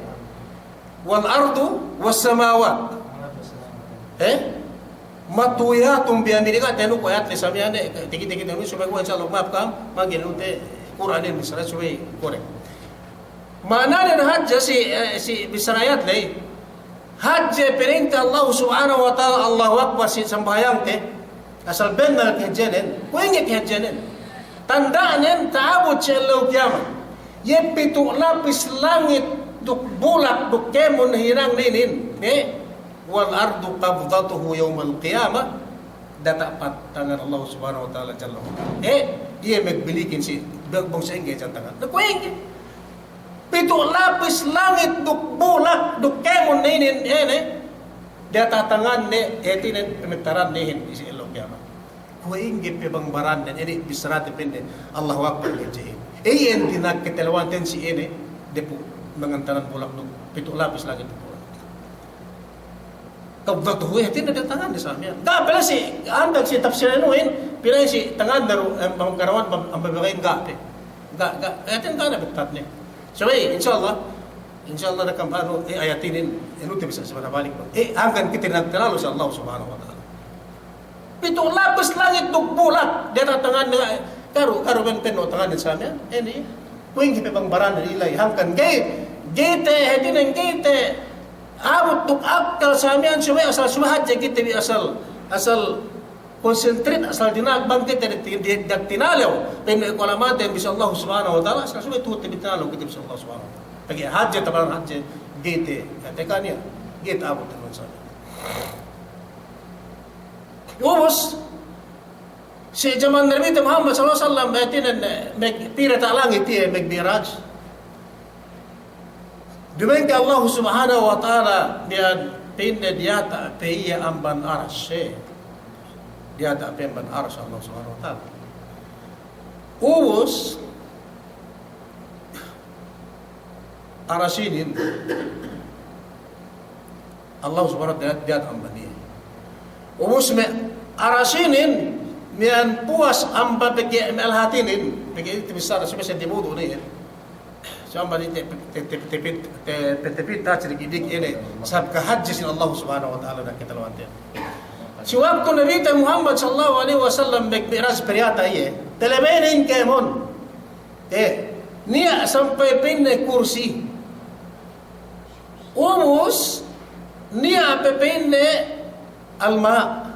Wal ardu was samawat. Eh? Matwiyatun biyaminihi, ka tenu ko ayat ne sa miya'an ne, tiki-tiki tenu, subey ko insya Allah ma'ap kam, mangkin ute Kur'anin bissara subey korek. Ma'ananen hadja si, eh, si bissara ayat ley. Hadje perinte Allah Subhanahu wa Ta'ala, Allahu Akbar, si sambahayangte. Asal bennal kahadjenen, kuwe' ingge kahadjenen. Tanda'nen ta'abut si ellew kiyamat. Iye pitu' lapis langit duk bulak duk kēmon hinang ne inin, eh? Wal ardu qabdatuhu yawmal qiyamah, diyata' patangan Allah Subhanahu wa Ta'ala jalla wa ala. Eh, iye magbilikin si, bang, bang sa'ingge hadja tangan. Na kuwe' ingge. Pitu' lapis langit duk bulak duk kēmon ne inin, eh, ne. Diyata' tanganne, hātinen pamitaranne ihin si ellew kiyamat. Kuwe' ingge pe bang barannen, inin bissarate pa'inne, Allahu Akbar, iye iyan dina'ak katalewanten si inin, depu' mangantanan bulak duk pitu' lapis langit duk bulak. Qabdatuhu, hātinen diyata' tanganne sa miya'an. Ga' pe la'i si, andag si tafsir anuhin, pina'in si tanganne du, em, bang karawan, bang, bang bagayin ga' pe. Ga', ga', hātinen ga' ne bettatne. Subey, insya Allah, insya Allah, nakam anu, eh, ayat inin, inu te bisa, bisa manabalik. Eh, hangkan kite nagtalalu si Allah Subhanahu wa Ta'ala. Pitu' lapis langit duk bulak, diyata' tanganne, karu, karu ben penno' tanganne sa miya'an, inin, kuwe' ingge pe bang barannen ila'i, hangkan ga'i, ga'i te, hātinen ga'i ta'abut duk akkal sa miya'an, subey asal, subey hadje kite bi asal, asal concentrate asal dina'ak bang kite di, di, di, tinalew, pa'in me' ulama'ten bi si Allah Subhanahu wa Ta'ala, asal subey tu'u te bi tinalew kite bi si Allah Subhanahu wa Ta'ala. Pegge' hadje tabaran hadje, ga'i te, ya, tekka niya', ga'i ta'abut te bang sa miya'an. Ubus, si jaman Nabite Muhammad sallallahu alaihi wasallam, eh, hātinen, eh, mag-, pī diyata' langit iye, magmi'raj. Duma'in ke Allah Subhanahu wa Ta'ala, diya-, pa'inne diyata' pe iye amban Aras, eh. Diyata' pe amban Aras Allah Subhanahu wa Ta'ala. Ubus, Aras inin, Allah Subhanahu wa Ta'ala diyata' amban iye. Ubus me' Aras inin, miya'an puwas amban pegge' me' lahat inin, pegge' tabissara, subey se dibudu' ne. Subey amban inin te, te, te, te, te, te, te, te, te, ine, sabab kahadje sin Allah Subhanahu wa Ta'ala diyata' katalewanten. Si waktu Nabite Muhammad sallallahu alaihi wasallam magmi'raj pe diyata' iye, talabey ne in kēmon. Eh, niya' sampay pa'inne kursi. Ubus, niya' pe pa'inne al-ma'.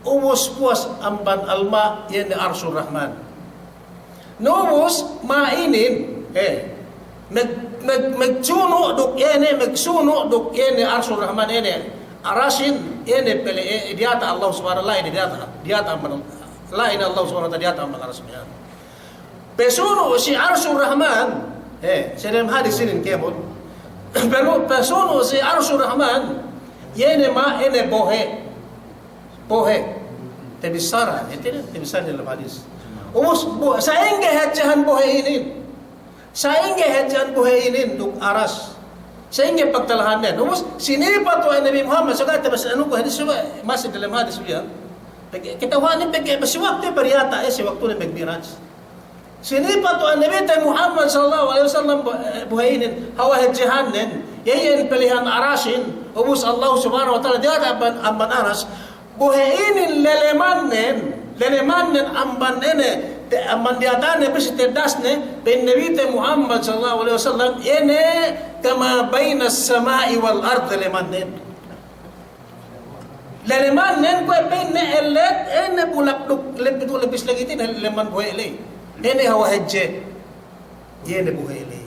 Ubus puwas amban al-ma', iye ne Arsul Rahman. Na ubus, ma' inin, eh, mag-, mag-, magsunu' duk iye ne, magsunu' duk iye ne Arsul Rahman iye ne. Arasin, iye ne pele, eh, diyata' Allah Subhanahu wa Ta'ala, iye ne diyata', diyata' amban, la'i ne Allah Subhanahu wa Ta'ala diyata' amban Aras miya'an. Pasunu' si Arsul Rahman, eh, si dem hadis inin kēmon. Pero pasunu' si Arsul Rahman, iye ne ma', iye ne bohe'. Bohe'. Tabissara, hātinen tabissara dem hadis. Ubus, bo-, sa'ingge hadjehan bohe' inin. Sa'ingge hadjehan bohe' inin duk Aras. Sa'ingge pagtalahannen. Ubus, sinipat we' Nabi Muhammad, saga tabissara anu ku hadis, saga masi dem hadis biya'. Pegge', kata'uhannen pegge' si waktu pe diyata', eh, si waktu ne magmi'raj. Sinipat we' Nabite Muhammad sallallahu alaihi wasallam bo-, eh, bohe' inin, hawal hadjehannen, iye iyan pelehan Arasin, ubus Allah Subhanahu wa Ta'ala diyata' amban, amban Aras, bohe' inin lelemannen, lelemannen amban ine, te-, amban diyata'ne bi si tedasne, pa'in Nabite Muhammad sallallahu alaihi wasallam, ine kama bainas sama'i wal ard lelemannen. Lelemannen kuwe' pa'inne ellet, ine bulak duk, lep-, duk lepis lagi' inin leleman bohe' ley. Ine hawal hadje. Iye ne bohe' ley.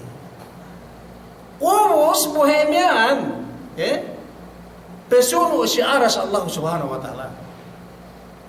Ubus bohe' miya'an, eh, pasunu' si aras Allah Subhanahu wa Ta'ala.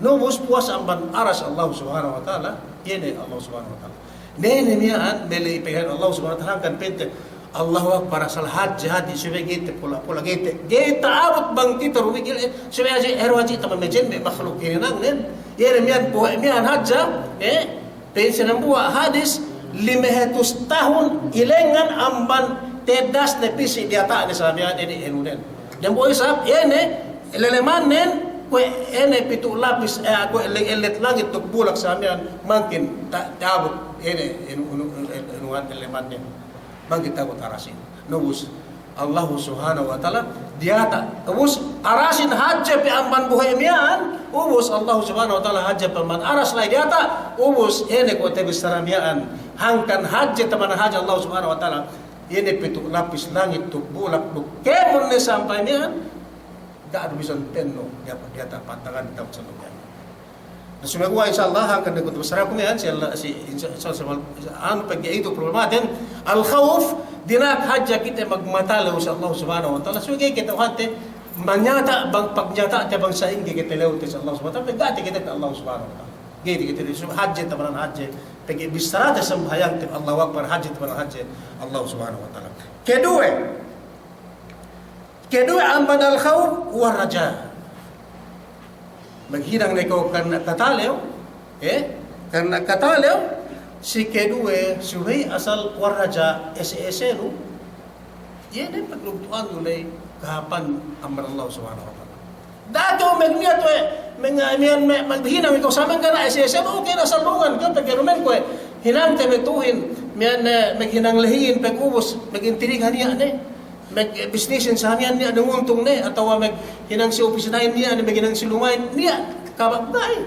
Ubus puwas amban aras Allah Subhanahu wa Ta'ala, iye ne Allah Subhanahu wa Ta'ala. Ine ne miya'an, mele' ipegan Allah Subhanahu wa Ta'ala, hangkan pa'inte, Allahu Akbar, asal hadje, hadje, subey ga'i te pula', pula' ga'i te, ga'i ta'abut bang kite rumigil, eh, subey hadje, heru hadje, taman mejen, me' makhluk inin nang, nen. Iye ne miya'an, bohe' miya'an hadja, eh, Pa'in si dambuwa' hadis, lime hatus tahun ilengan amban teddas ne pī si diyata' ne sa miya'an inin enunen. Dambuwa' isab, iye ne, lelemannen, kuwe' ine pitu' lapis, eh, kuwe' le-, ellet langit duk bulak sa miya'an mangkin ta-, ta'abut, ine, enu-, enu-, enu-, enuhan lelemannen. Bang kite ta'abut arasin. Ubus, Allahu Subhanahu wa Ta'ala diyata'. Ubus, arasin hadje pe amban bohe' miya'an. Ubus, Allahu Subhanahu wa Ta'ala hadje pe amban aras la'i diyata'. Ubus, ine kuwe' tabissara miya'an. Hangkan hadje taman hadje Allahu Subhanahu wa Ta'ala. Ine pitu' lapis langit duk bulak duk kēmon ne sampay miya'an. Ga' du bisan penno' diyata', diyata' pantangan diyata' sampay miya'an. Na, sumeguwa' insya Allah, hangkan ne ku tabissaraku miya'an, si Allah, si, insya, insya Allah, anu, pegge' itu problematen, al-khawf, dina'ak hadja kite magmatalew si Allah Subhanahu wa Ta'ala, subey ga'i kata'uhante, manyata', bang, pagnyata'te bang sa'ingge katalewte si Allah Subhanahu wa Ta'ala, pegge' ga'i takite Allah Subhanahu wa Ta'ala. Ga'i takite, subey hadje, tabanan hadje, pegge' bissarate sambahayangte, Allahu Akbar, hadje, tabanan hadje, Allah Subhanahu wa Ta'ala. Keduwe, Keduwe amban al-khawf war-raja. Maghinang ne kew karna' katalew, eh, karna' katalew, si keduwe subey asal war-raja ese-esenu, iye ne paglugtu'annu ley kahāpan amban Allah Subhanahu wa Ta'ala. Da'a kew magniyat we', meng-, miya'an me-, maghinang kew sa miya'an karna' ese-esenu, oke, asal dungan kew pegge' duma'in kuwe'. Hinangte me' tu'uhin, miya'an, eh, maghinang lehi'in pegge' ubus, magintirigan niya' ne. Magbisnisin sa miya'an niya' ne nguntung ne, atawa maghinang si opisinahin niya' ne, maghinang si luma'in niya', kabaya' ga'i.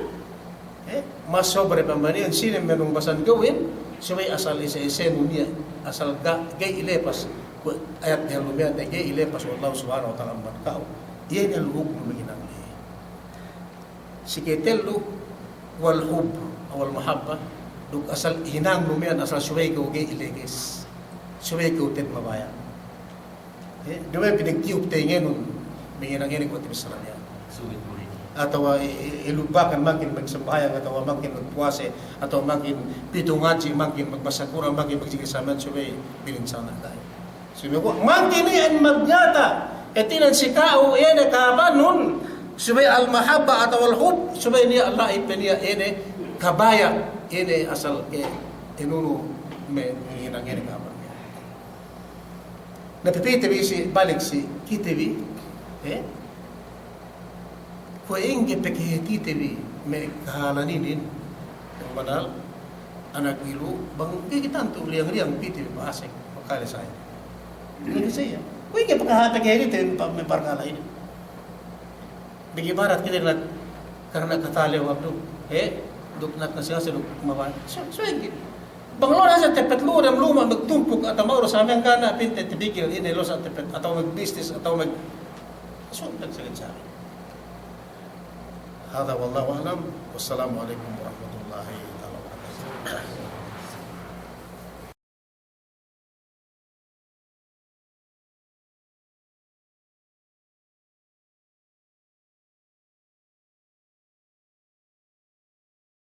Eh, mas sobre pambaniyan sine menung basan gawin, subey asal ese-esenu niya', asal ga', ga'i ilepas, ayat dihalu miya'an, ga'i ilepas we' Allah Subhanahu wa Ta'ala amban ka'u. Iye ne lu'ugnu maghinang ne. Si ketellu, wal hubb, wal mahabba, duk asal hinangnu miya'an asal subey kew ga'i ileges, subey kew te'ed mabaya'. Eh, duma'in pinagtiyup tengenun, maghinang inin kuwe' tabissara miya'an. Atawa i-, i-, ilubbakan mangkin magsambahayang, atawa mangkin magpuwase, atawa mangkin pitu ngadji', mangkin magbasa Kur'an, mangkin magjikil sa miya'an subey bininsana' ga'i. Subey kuwe' mangkin iyan magnyata', hātinen si ka'u iye ne kahāpanun, subey al-mahabba atawa al-hubb, subey niya' la'i pe niya' iye ne kabaya', iye ne asal ke enunu me' hinang iye ne kahāpan. Na pī te bi si balik si kite bi, eh? Kuwe' ingge pegge' kite bi me' kahālan inin, yang banal, anak ilu', bang ga'i tantu liyang-liyang pī te bi pa'asek, pakale sa'i. Pegge' sa'i. Kuwe' ingge pegge' kite bi pa-, me' parkala' inin. Pegge' ibarat kite nag-, karna' katalew abdu, eh, duk nag-, nasi-nasi duk mabaya'. So, so ingge. Bang lu'u hadja tepet lu'u dem luma' magtumpuk atawa ma'urus sa miya'an kana' pinte tipikil ine lu'u sa tepet atawa magbisnis atawa mag-, so, nag-, sa-, sa-. Hadha wallahu a'lam. Wassalamu alaikum warahmatullahi